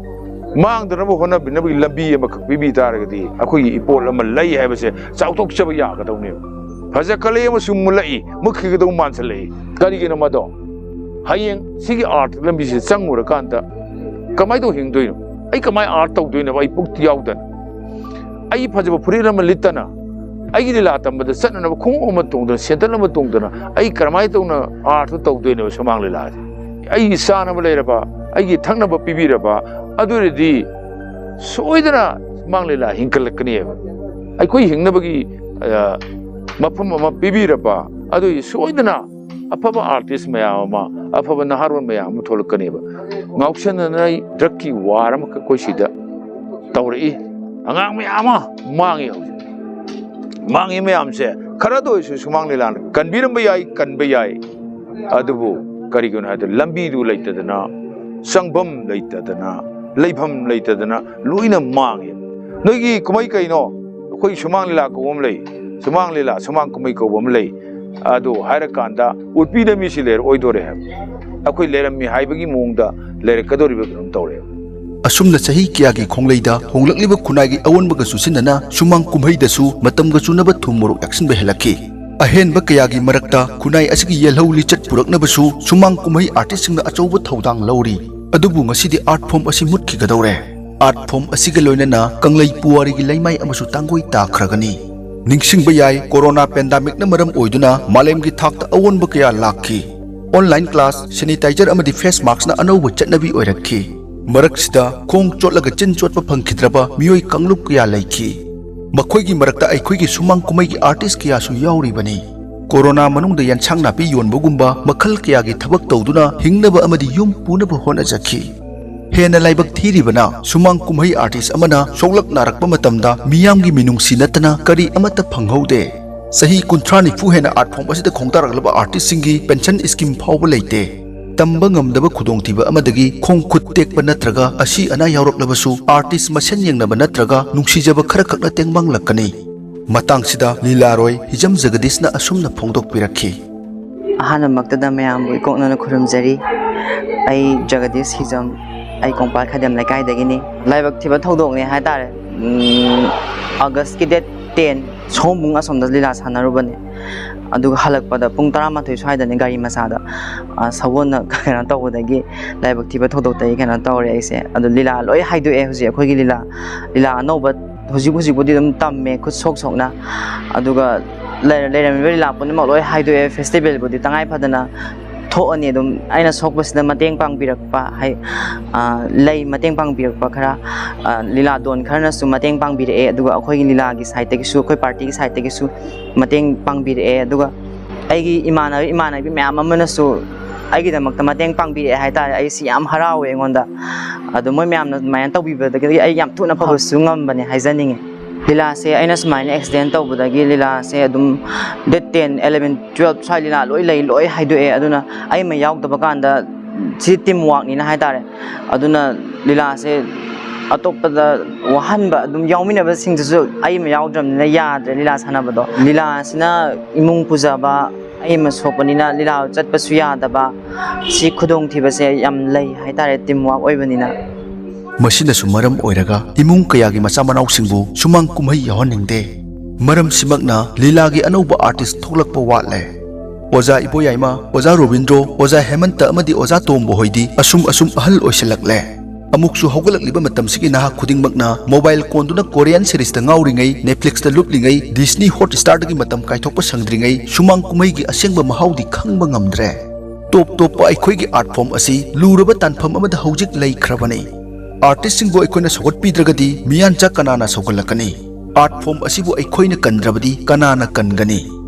ꯃꯥꯡꯗꯅꯕ ꯍꯣꯠꯅꯕꯤꯅꯕꯒꯤ ꯂꯝꯕꯤ ꯑꯃꯈꯛ ꯄꯤꯕꯤ ꯇꯥꯔꯒꯗꯤ ꯑꯩꯈꯣꯏꯒꯤ ꯏꯄꯣꯠ ꯑꯃ ꯂꯩ ꯍꯥꯏꯕꯁꯦ ꯆꯥꯎꯊꯣꯛꯆꯕ ꯌꯥꯒꯗꯧꯅꯦꯕ꯫ ꯐꯖꯈꯠꯂꯛꯏ ꯑꯃꯁꯨꯡ ꯃꯨꯜꯂꯛꯏ, ꯃꯨꯠꯈꯤꯒꯗꯧ ꯃꯥꯟꯁꯤꯜꯂꯛꯏ꯫ ꯀꯔꯤꯒꯤꯅꯣ ꯃꯗꯣ? ꯍꯌꯦꯡ ꯁꯤꯒꯤ ꯑꯥꯔꯠ ꯂꯝꯕꯤꯁꯦ ꯆꯪꯉꯨꯔꯀꯥꯟꯗ ꯀꯃꯥꯏꯅ ꯇꯧ ꯍꯤꯡꯗꯣꯏꯅꯣ? ꯑꯩ ꯀꯃꯥꯏꯅ ꯑꯥꯔꯠ ꯇꯧꯗꯣꯏꯅꯣ? ꯑꯩ ꯄꯨꯛꯇꯤ ꯌꯥꯎꯗꯅ, ꯑꯩꯒꯤ ꯐꯖꯕ ꯐꯨꯔꯤꯠ ꯑꯃ ꯂꯤꯠꯇꯅ, ꯑꯩꯒꯤ ꯂꯤꯂꯥ ꯇꯝꯕꯗ ꯆꯠꯅꯅꯕ ꯈꯣꯡꯎꯞ ꯑꯃ ꯇꯣꯡꯗꯅ, ꯁꯦꯟꯗꯜ ꯑꯃ ꯇꯣꯡꯗꯅ, ꯑꯩ ꯀꯔꯝꯍꯥꯏꯅ ꯇꯧꯅ ꯑꯥꯔꯠꯇꯨ ꯇꯧꯗꯣꯏꯅꯣ ꯁꯨꯃꯥꯡ ꯂꯤꯂꯥꯁꯦ? ꯑꯩꯒꯤ ꯆꯥꯅꯕ ꯂꯩꯔꯕ, ꯑꯩꯒꯤ ꯊꯛꯅꯕ ꯄꯤꯕꯤꯔꯕ, ꯑꯗꯨ ꯑꯣꯏꯔꯗꯤ ꯁꯣꯏꯗꯅ ꯁꯨꯃꯥꯡ ꯂꯤꯂꯥ ꯍꯤꯡꯒꯠꯂꯛꯀꯅꯤꯕ꯫ ꯑꯩꯈꯣꯏ ꯍꯤꯡꯅꯕꯒꯤ, ꯑ, ꯃꯐꯝ ꯑꯃ ꯄꯤꯕꯤꯔꯕ, ꯑꯗꯨ ꯑꯣꯏꯔꯗꯤ ꯁꯣꯏꯗꯅ ꯑꯐꯕ ꯑꯥꯔꯇꯤꯁ ꯃꯌꯥꯝ ꯑꯃ, ꯑꯐꯕ ꯅꯍꯥꯔꯣꯜ ꯃꯌꯥꯝ ꯑꯃ ꯊꯣꯛꯂꯛꯀꯅꯦꯕ꯫ ꯉꯥꯎꯁꯟꯅꯅ ꯗ꯭ꯔꯛꯀꯤ ꯋꯥꯔ ꯑꯃꯈꯛ ꯑꯩꯈꯣꯏ ꯁꯤꯗ ꯇꯧꯔꯛꯏ꯫ ꯑꯉꯥꯡ ꯃꯌꯥꯝ ꯑꯃ ꯃꯥꯡꯉꯤ ꯍꯧꯖꯤꯛ꯫ ꯃꯥꯡꯉꯤ ꯃꯌꯥꯝꯁꯦ ꯈꯔꯗ ꯑꯣꯏꯔꯁꯨ ꯁꯨꯃꯥꯡ ꯂꯤꯂꯥꯅ ꯀꯟꯕꯤꯔꯝꯕ ꯌꯥꯏ, ꯀꯟꯕ ꯌꯥꯏ꯫ ꯑꯗꯨꯕꯨ ꯀꯔꯤꯒꯤꯅꯣ ꯍꯥꯏꯕꯗ ꯂꯝꯕꯤꯗꯨ ꯂꯩꯇꯗꯅ, ꯆꯪꯐꯝ ꯂꯩꯇꯗꯅ, ꯂꯩꯐꯝ ꯂꯩꯇꯗꯅ ꯂꯣꯏꯅ ꯃꯥꯡꯉꯦ꯫ ꯅꯣꯏꯒꯤ ꯀꯨꯝꯍꯩ ꯀꯩꯅꯣ? ꯑꯩꯈꯣꯏ ꯁꯨꯃꯥꯡ ꯂꯤꯂꯥ ꯀꯧꯕ ꯑꯃ ꯂꯩ, ꯁꯨꯃꯥꯡ ꯂꯤꯂꯥ, ꯁꯨꯃꯥꯡ ꯀꯨꯝꯍꯩ ꯀꯧꯕ ꯑꯃ ꯂꯩ꯫ ꯑꯗꯨ ꯍꯥꯏꯔꯀꯥꯟꯗ ꯎꯠꯄꯤꯗ ꯃꯤꯁꯤ ꯂꯩꯔꯛꯑꯣꯏꯗꯣꯔꯦ ꯍꯥꯏꯕ꯫ ꯑꯩꯈꯣꯏ ꯂꯩꯔꯝꯃꯤ ꯍꯥꯏꯕꯒꯤ ꯃꯑꯣꯡꯗ ꯂꯩꯔꯛꯀꯗꯧꯔꯤꯕ ꯀꯩꯅꯣꯝ ꯇꯧꯔꯦꯕ꯫ ꯑꯁꯨꯝꯅ ꯆꯍꯤ ꯀꯌꯥꯒꯤ ꯈꯣꯡꯂꯩꯗ ꯍꯣꯡꯂꯛꯂꯤꯕ ꯈꯨꯟꯅꯥꯏꯒꯤ ꯑꯑꯣꯟꯕꯒ ꯆꯨꯁꯤꯟꯅꯅ ꯁꯨꯃꯥꯡ ꯀꯨꯝꯍꯩꯗꯁꯨ ꯃꯇꯝꯒ ꯆꯨꯅꯕ ꯊꯨꯝ ꯃꯣꯔꯣꯛ ꯌꯥꯛꯁꯤꯟꯕ ꯍꯦꯜꯂꯛꯈꯤ꯫ ꯑꯍꯦꯟꯕ ꯀꯌꯥꯒꯤ ꯃꯔꯛꯇ ꯈꯨꯟꯅꯥꯏ ꯑꯁꯤꯒꯤ ꯌꯦꯜꯍꯧ ꯂꯤꯆꯠ ꯄꯨꯔꯛꯅꯕꯁꯨ ꯁꯨꯃꯥꯡ ꯀꯨꯝꯍꯩ ꯑꯥꯔꯇꯤꯁꯁꯤꯡꯅ ꯑꯆꯧꯕ ꯊꯧꯗꯥꯡ ꯂꯧꯔꯤ꯫ ꯑꯗꯨꯕꯨ ꯉꯁꯤꯗꯤ ꯑꯥꯔꯠ ꯐꯣꯝ ꯑꯁꯤ ꯃꯨꯠꯈꯤꯒꯗꯧꯔꯦ꯫ ꯑꯥꯔꯠ ꯐꯣꯝ ꯑꯁꯤꯒ ꯂꯣꯏꯅꯅ ꯀꯪꯂꯩ ꯄꯨꯋꯥꯔꯤꯒꯤ ꯂꯩꯃꯥꯏ ꯑꯃꯁꯨ ꯇꯥꯡꯒꯣꯏ ꯇꯥꯈ꯭ꯔꯒꯅꯤ꯫ ꯅꯤꯡꯁꯤꯡꯕ ꯌꯥꯏ, ꯀꯣꯔꯣꯅꯥ ꯄꯦꯟꯗꯥꯃꯤꯛꯅ ꯃꯔꯝ ꯑꯣꯏꯗꯨꯅ ꯃꯥꯂꯦꯝꯒꯤ ꯊꯥꯛꯇ ꯑꯑꯣꯟꯕ ꯀꯌꯥ ꯂꯥꯛꯈꯤ꯫ ꯑꯣꯟꯂꯥꯏꯟ ꯀ꯭ꯂꯥꯁ, ꯁꯦꯅꯤꯇꯥꯏꯖꯔ ꯑꯃꯗꯤ ꯐꯦꯁ ꯃꯥꯛꯁꯅ ꯑꯅꯧꯕ ꯆꯠꯅꯕꯤ ꯑꯣꯏꯔꯛꯈꯤ꯫ ꯃꯔꯛꯁꯤꯗ ꯈꯣꯡ ꯆꯣꯠꯂꯒ ꯆꯤꯟ ꯆꯣꯠꯄ ꯐꯪꯈꯤꯗ꯭ꯔꯕ ꯃꯤꯑꯣꯏ ꯀꯥꯡꯂꯨꯞ ꯀꯌꯥ ꯂꯩꯈꯤ꯫ ꯃꯈꯣꯏꯒꯤ ꯃꯔꯛꯇ ꯑꯩꯈꯣꯏꯒꯤ ꯁꯨꯃꯥꯡ ꯀꯨꯝꯍꯩꯒꯤ ꯑꯥꯔꯇꯤꯁ ꯀꯌꯥꯁꯨ ꯌꯥꯎꯔꯤꯕꯅꯤ꯫ ꯀꯣꯔꯣꯅꯥ ꯃꯅꯨꯡꯗ ꯌꯦꯟꯁꯥꯡ ꯅꯥꯄꯤ ꯌꯣꯟꯕꯒꯨꯝꯕ ꯃꯈꯜ ꯀꯌꯥꯒꯤ ꯊꯕꯛ ꯇꯧꯗꯨꯅ ꯍꯤꯡꯅꯕ ꯑꯃꯗꯤ ꯌꯨꯝ ꯄꯨꯅꯕ ꯍꯣꯠꯅꯖꯈꯤ꯫ ꯍꯦꯟꯅ ꯂꯥꯏꯕꯛ ꯊꯤꯔꯤꯕꯅ, ꯁꯨꯃꯥꯡ ꯀꯨꯝꯍꯩ ꯑꯥꯔꯇꯤꯁ ꯑꯃꯅ ꯁꯣꯛꯂꯛ ꯅꯥꯔꯛꯄ ꯃꯇꯝꯗ ꯃꯤꯌꯥꯝꯒꯤ ꯃꯤꯅꯨꯡꯁꯤ ꯅꯠꯇꯅ ꯀꯔꯤ ꯑꯃꯠꯇ ꯐꯪꯍꯧꯗꯦ꯫ ꯆꯍꯤ ꯀꯨꯟꯊ꯭ꯔꯥ ꯅꯤꯐꯨ ꯍꯦꯟꯅ ꯑꯥꯔꯠ ꯐꯣꯝ ꯑꯁꯤꯗ ꯈꯣꯡꯗꯥꯔꯛꯂꯕ ꯑꯥꯔꯇꯤꯁꯁꯤꯡꯒꯤ ꯄꯦꯟꯁꯟ ꯁ꯭ꯀꯤꯝ ꯐꯥꯎꯕ ꯂꯩꯇꯦ꯫ ꯇꯝꯕ ꯉꯝꯗꯕ ꯈꯨꯗꯣꯡꯊꯤꯕ ꯑꯃꯗꯒꯤ ꯈꯣꯡ ꯈꯨꯠ ꯇꯦꯛꯄ ꯅꯠꯇ꯭ꯔꯒ ꯑꯁꯤ ꯑꯅꯥ ꯌꯥꯎꯔꯛꯂꯕꯁꯨ, ꯑꯥꯔꯇꯤꯁ ꯃꯁꯦꯟ ꯌꯦꯡꯅꯕ ꯅꯠꯇ꯭ꯔꯒ ꯅꯨꯡꯁꯤꯖꯕ ꯈꯔꯈꯛꯅ ꯇꯦꯡꯃꯥꯡꯂꯛꯀꯅꯤ꯫ ꯃꯇꯥꯡꯁꯤꯗ ꯂꯤꯂꯥꯔꯣꯏ ꯍꯤꯖꯝ ꯖꯒꯗꯤꯁꯅ ꯑꯁꯨꯝꯅ ꯐꯣꯡꯗꯣꯛꯄꯤꯔꯛꯈꯤ꯫ ꯑꯍꯥꯟꯕꯃꯛꯇꯗ ꯃꯌꯥꯝꯕꯨ ꯏꯀꯣꯛꯅꯅ ꯈꯨꯔꯨꯝꯖꯔꯤ꯫ ꯑꯩ ꯖꯒꯗꯤꯁ ꯍꯤꯖꯝ, ꯑꯩ ꯀꯣꯡꯄꯥꯜ ꯈꯥꯏꯗꯦꯝ ꯂꯩꯀꯥꯏꯗꯒꯤꯅꯤ꯫ ꯂꯥꯏꯕꯛ ꯊꯤꯕ ꯊꯧꯗꯣꯛꯅꯦ ꯍꯥꯏꯇꯥꯔꯦ꯫ ꯎꯝ, ꯑꯥꯒꯁꯀꯤ ꯗꯦꯠ ꯇꯦꯟ, ꯁꯑꯣꯝꯕꯨꯡ ꯑꯁꯣꯝꯗ ꯂꯤꯂꯥ ꯁꯥꯟꯅꯔꯨꯕꯅꯦ꯫ ꯑꯗꯨꯒ ꯍꯜꯂꯛꯄꯗ ꯄꯨꯡ ꯇꯔꯥꯃꯥꯊꯣꯏ ꯁ꯭ꯋꯥꯏꯗꯅꯦ ꯒꯥꯔꯤ ꯃꯆꯥꯗ, ꯑ, ꯁꯒꯣꯜꯅ ꯀꯩꯅꯣ ꯇꯧꯕꯗꯒꯤ ꯂꯥꯏꯕꯛ ꯊꯤꯕ ꯊꯧꯗꯣꯛꯇꯒꯤ ꯀꯩꯅꯣ ꯇꯧꯔꯦ ꯑꯩꯁꯦ꯫ ꯑꯗꯨ ꯂꯤꯂꯥ ꯂꯣꯏ ꯍꯥꯏꯗꯣꯛꯑꯦ ꯍꯧꯖꯤꯛ ꯑꯩꯈꯣꯏꯒꯤ ꯂꯤꯂꯥ꯫ ꯂꯤꯂꯥ ꯑꯅꯧꯕ ꯍꯧꯖꯤꯛ ꯍꯧꯖꯤꯛꯄꯨꯗꯤ ꯑꯗꯨꯝ ꯇꯝꯃꯦ ꯈꯨꯠ ꯁꯣꯛ ꯁꯣꯛꯅ꯫ ꯑꯗꯨꯒ ꯂꯩꯔ-, ꯂꯩꯔꯝꯃꯤꯕ ꯂꯤꯂꯥ ꯄꯨꯝꯅꯃꯛ ꯂꯣꯏ ꯍꯥꯏꯗꯣꯛꯑꯦ꯫ ꯐꯦꯁꯇꯤꯚꯦꯜꯕꯨꯗꯤ ꯇꯉꯥꯏ ꯐꯗꯅ ꯊꯣꯛꯑꯅꯤ꯫ ꯑꯗꯨꯝ ꯑꯩꯅ ꯁꯣꯛꯄꯁꯤꯗ ꯃꯇꯦꯡ ꯄꯥꯡꯕꯤꯔꯛꯄ ꯍꯥꯏ-, ꯑ, ꯂꯩ ꯃꯇꯦꯡ ꯄꯥꯡꯕꯤꯔꯛꯄ ꯈꯔ, ꯑ, ꯂꯤꯂꯥ ꯗꯣꯟ ꯈꯔꯅꯁꯨ ꯃꯇꯦꯡ ꯄꯥꯡꯕꯤꯔꯛꯑꯦ꯫ ꯑꯗꯨꯒ ꯑꯩꯈꯣꯏꯒꯤ ꯂꯤꯂꯥꯒꯤ ꯁꯥꯏꯠꯇꯒꯤꯁꯨ, ꯑꯩꯈꯣꯏ ꯄꯥꯔꯇꯤꯒꯤ ꯁꯥꯏꯠꯇꯒꯤꯁꯨ ꯃꯇꯦꯡ ꯄꯥꯡꯕꯤꯔꯛꯑꯦ꯫ ꯑꯗꯨꯒ ꯑꯩꯒꯤ ꯏꯃꯥꯟꯅꯕ ꯏꯃꯥꯟꯅꯕꯤ ꯃꯌꯥꯝ ꯑꯃꯅꯁꯨ ꯑꯩꯒꯤꯗꯃꯛꯇ ꯃꯇꯦꯡ ꯄꯥꯡꯕꯤꯔꯛꯑꯦ ꯍꯥꯏꯇꯥꯔꯦ꯫ ꯑꯩ ꯁꯤ ꯌꯥꯝ ꯍꯔꯥꯎꯋꯦ ꯑꯩꯉꯣꯟꯗ꯫ ꯑꯗꯣ ꯃꯣꯏ ꯃꯌꯥꯝꯅ ꯑꯗꯨꯃꯥꯏꯅ ꯇꯧꯕꯤꯕꯗꯒꯤ ꯑꯩ ꯌꯥꯝ ꯊꯨꯅ ꯐꯕꯁꯨ ꯉꯝꯕꯅꯦ ꯍꯥꯏꯖꯅꯤꯡꯉꯤ꯫ ꯂꯤꯂꯥꯁꯦ ꯑꯩꯅ ꯁꯨꯃꯥꯏꯅ ꯑꯦꯛꯁꯤꯗꯦꯟ ꯇꯧꯕꯗꯒꯤ ꯂꯤꯂꯥꯁꯦ ꯑꯗꯨꯝ ꯗꯦꯠ ꯇꯦꯟ, ꯑꯦꯂꯚꯦꯟ, ꯇꯨꯋꯦꯜꯞ ꯁ꯭ꯋꯥꯏ ꯂꯤꯂꯥ ꯂꯣꯏ ꯂꯩ, ꯂꯣꯏ ꯍꯥꯏꯗꯣꯛꯑꯦ꯫ ꯑꯗꯨꯅ ꯑꯩ ꯑꯃ ꯌꯥꯎꯗꯕ ꯀꯥꯟꯗ ꯁꯤ ꯇꯤꯝ ꯋꯥꯛꯅꯤꯅ ꯍꯥꯏꯇꯥꯔꯦ꯫ ꯑꯗꯨꯅ ꯂꯤꯂꯥꯁꯦ ꯑꯇꯣꯞꯄꯗ ꯋꯥꯍꯟꯕ ꯑꯗꯨꯝ ꯌꯥꯎꯃꯤꯟꯅꯕꯁꯤꯡꯗꯨꯁꯨ ꯑꯩ ꯑꯃ ꯌꯥꯎꯗ꯭ꯔꯕꯅꯤꯅ ꯌꯥꯗ꯭ꯔꯦ ꯂꯤꯂꯥ ꯁꯥꯟꯅꯕꯗꯣ꯫ ꯂꯤꯂꯥꯁꯤꯅ ꯏꯃꯨꯡ ꯄꯨꯖꯕ, ꯑꯩ ꯑꯃ ꯁꯣꯛꯄꯅꯤꯅ ꯂꯤꯂꯥ ꯆꯠꯄꯁꯨ ꯌꯥꯗꯕ, ꯁꯤ ꯈꯨꯗꯣꯡꯊꯤꯕꯁꯦ ꯌꯥꯝ ꯂꯩ ꯍꯥꯏꯇꯥꯔꯦ, ꯇꯤꯝ ꯋꯥꯔꯛ ꯑꯣꯏꯕꯅꯤꯅ꯫ ꯃꯁꯤꯅꯁꯨ ꯃꯔꯝ ꯑꯣꯏꯔꯒ ꯏꯃꯨꯡ ꯀꯌꯥꯒꯤ ꯃꯆꯥ ꯃꯅꯥꯎꯁꯤꯡꯕꯨ ꯁꯨꯃꯥꯡ ꯀꯨꯝꯍꯩ ꯌꯥꯎꯍꯟꯅꯤꯡꯗꯦ꯫ ꯃꯔꯝꯁꯤꯃꯛꯅ ꯂꯤꯂꯥꯒꯤ ꯑꯅꯧꯕ ꯑꯥꯔꯇꯤꯁ ꯊꯣꯛꯂꯛꯄ ꯋꯥꯠꯂꯦ꯫ ꯑꯣꯖꯥ ꯏꯕꯣꯌꯥꯏꯃ, ꯑꯣꯖꯥ ꯔꯣꯕꯤꯟꯗ꯭ꯔꯣ, ꯑꯣꯖꯥ ꯍꯦꯃꯟꯇ ꯑꯃꯗꯤ ꯑꯣꯖꯥ ꯇꯣꯝꯕ ꯍꯣꯏꯗꯤ ꯑꯁꯨꯝ ꯑꯁꯨꯝ ꯑꯍꯜ ꯑꯣꯏꯁꯤꯜꯂꯛꯂꯦ꯫ ꯑꯃꯨꯛꯁꯨ ꯍꯧꯒꯠꯂꯛꯂꯤꯕ ꯃꯇꯝꯁꯤꯒꯤ ꯅꯍꯥ ꯈꯨꯗꯤꯡꯃꯛꯅ ꯃꯣꯕꯥꯏꯜ ꯀꯣꯟꯗꯨꯅ ꯀꯣꯔꯤꯌꯟ ꯁꯤꯔꯤꯁꯇ ꯉꯥꯎꯔꯤꯉꯩ, ꯅꯦꯠꯐ꯭ꯂꯤꯛꯁꯇ ꯂꯨꯞꯂꯤꯉꯩ, ꯗꯤꯁꯅꯤ ꯍꯣꯠ ꯁ꯭ꯇꯥꯔꯗꯒꯤ ꯃꯇꯝ ꯀꯥꯏꯊꯣꯛꯄ ꯁꯪꯗ꯭ꯔꯤꯉꯩ ꯁꯨꯃꯥꯡ ꯀꯨꯝꯍꯩꯒꯤ ꯑꯁꯦꯡꯕ ꯃꯍꯥꯎꯗꯤ ꯈꯪꯕ ꯉꯝꯗ꯭ꯔꯦ꯫ ꯇꯣꯞ ꯇꯣꯞꯄ ꯑꯩꯈꯣꯏꯒꯤ ꯑꯥꯔꯠ ꯐꯣꯝ ꯑꯁꯤ ꯂꯨꯔꯕ ꯇꯥꯟꯐꯝ ꯑꯃꯗ ꯍꯧꯖꯤꯛ ꯂꯩꯈ꯭ꯔꯕꯅꯤ꯫ ꯑꯥꯔꯇꯤꯁꯁꯤꯡꯕꯨ ꯑꯩꯈꯣꯏꯅ ꯁꯧꯒꯠꯄꯤꯗ꯭ꯔꯒꯗꯤ ꯃꯤꯌꯥꯟꯆꯥ ꯀꯅꯥꯅ ꯁꯧꯒꯠꯂꯛꯀꯅꯤ? ꯑꯥꯔꯠ ꯐꯣꯝ ꯑꯁꯤꯕꯨ ꯑꯩꯈꯣꯏꯅ ꯀꯟꯗ꯭ꯔꯕꯗꯤ ꯀꯅꯥꯅ ꯀꯟꯒꯅꯤ?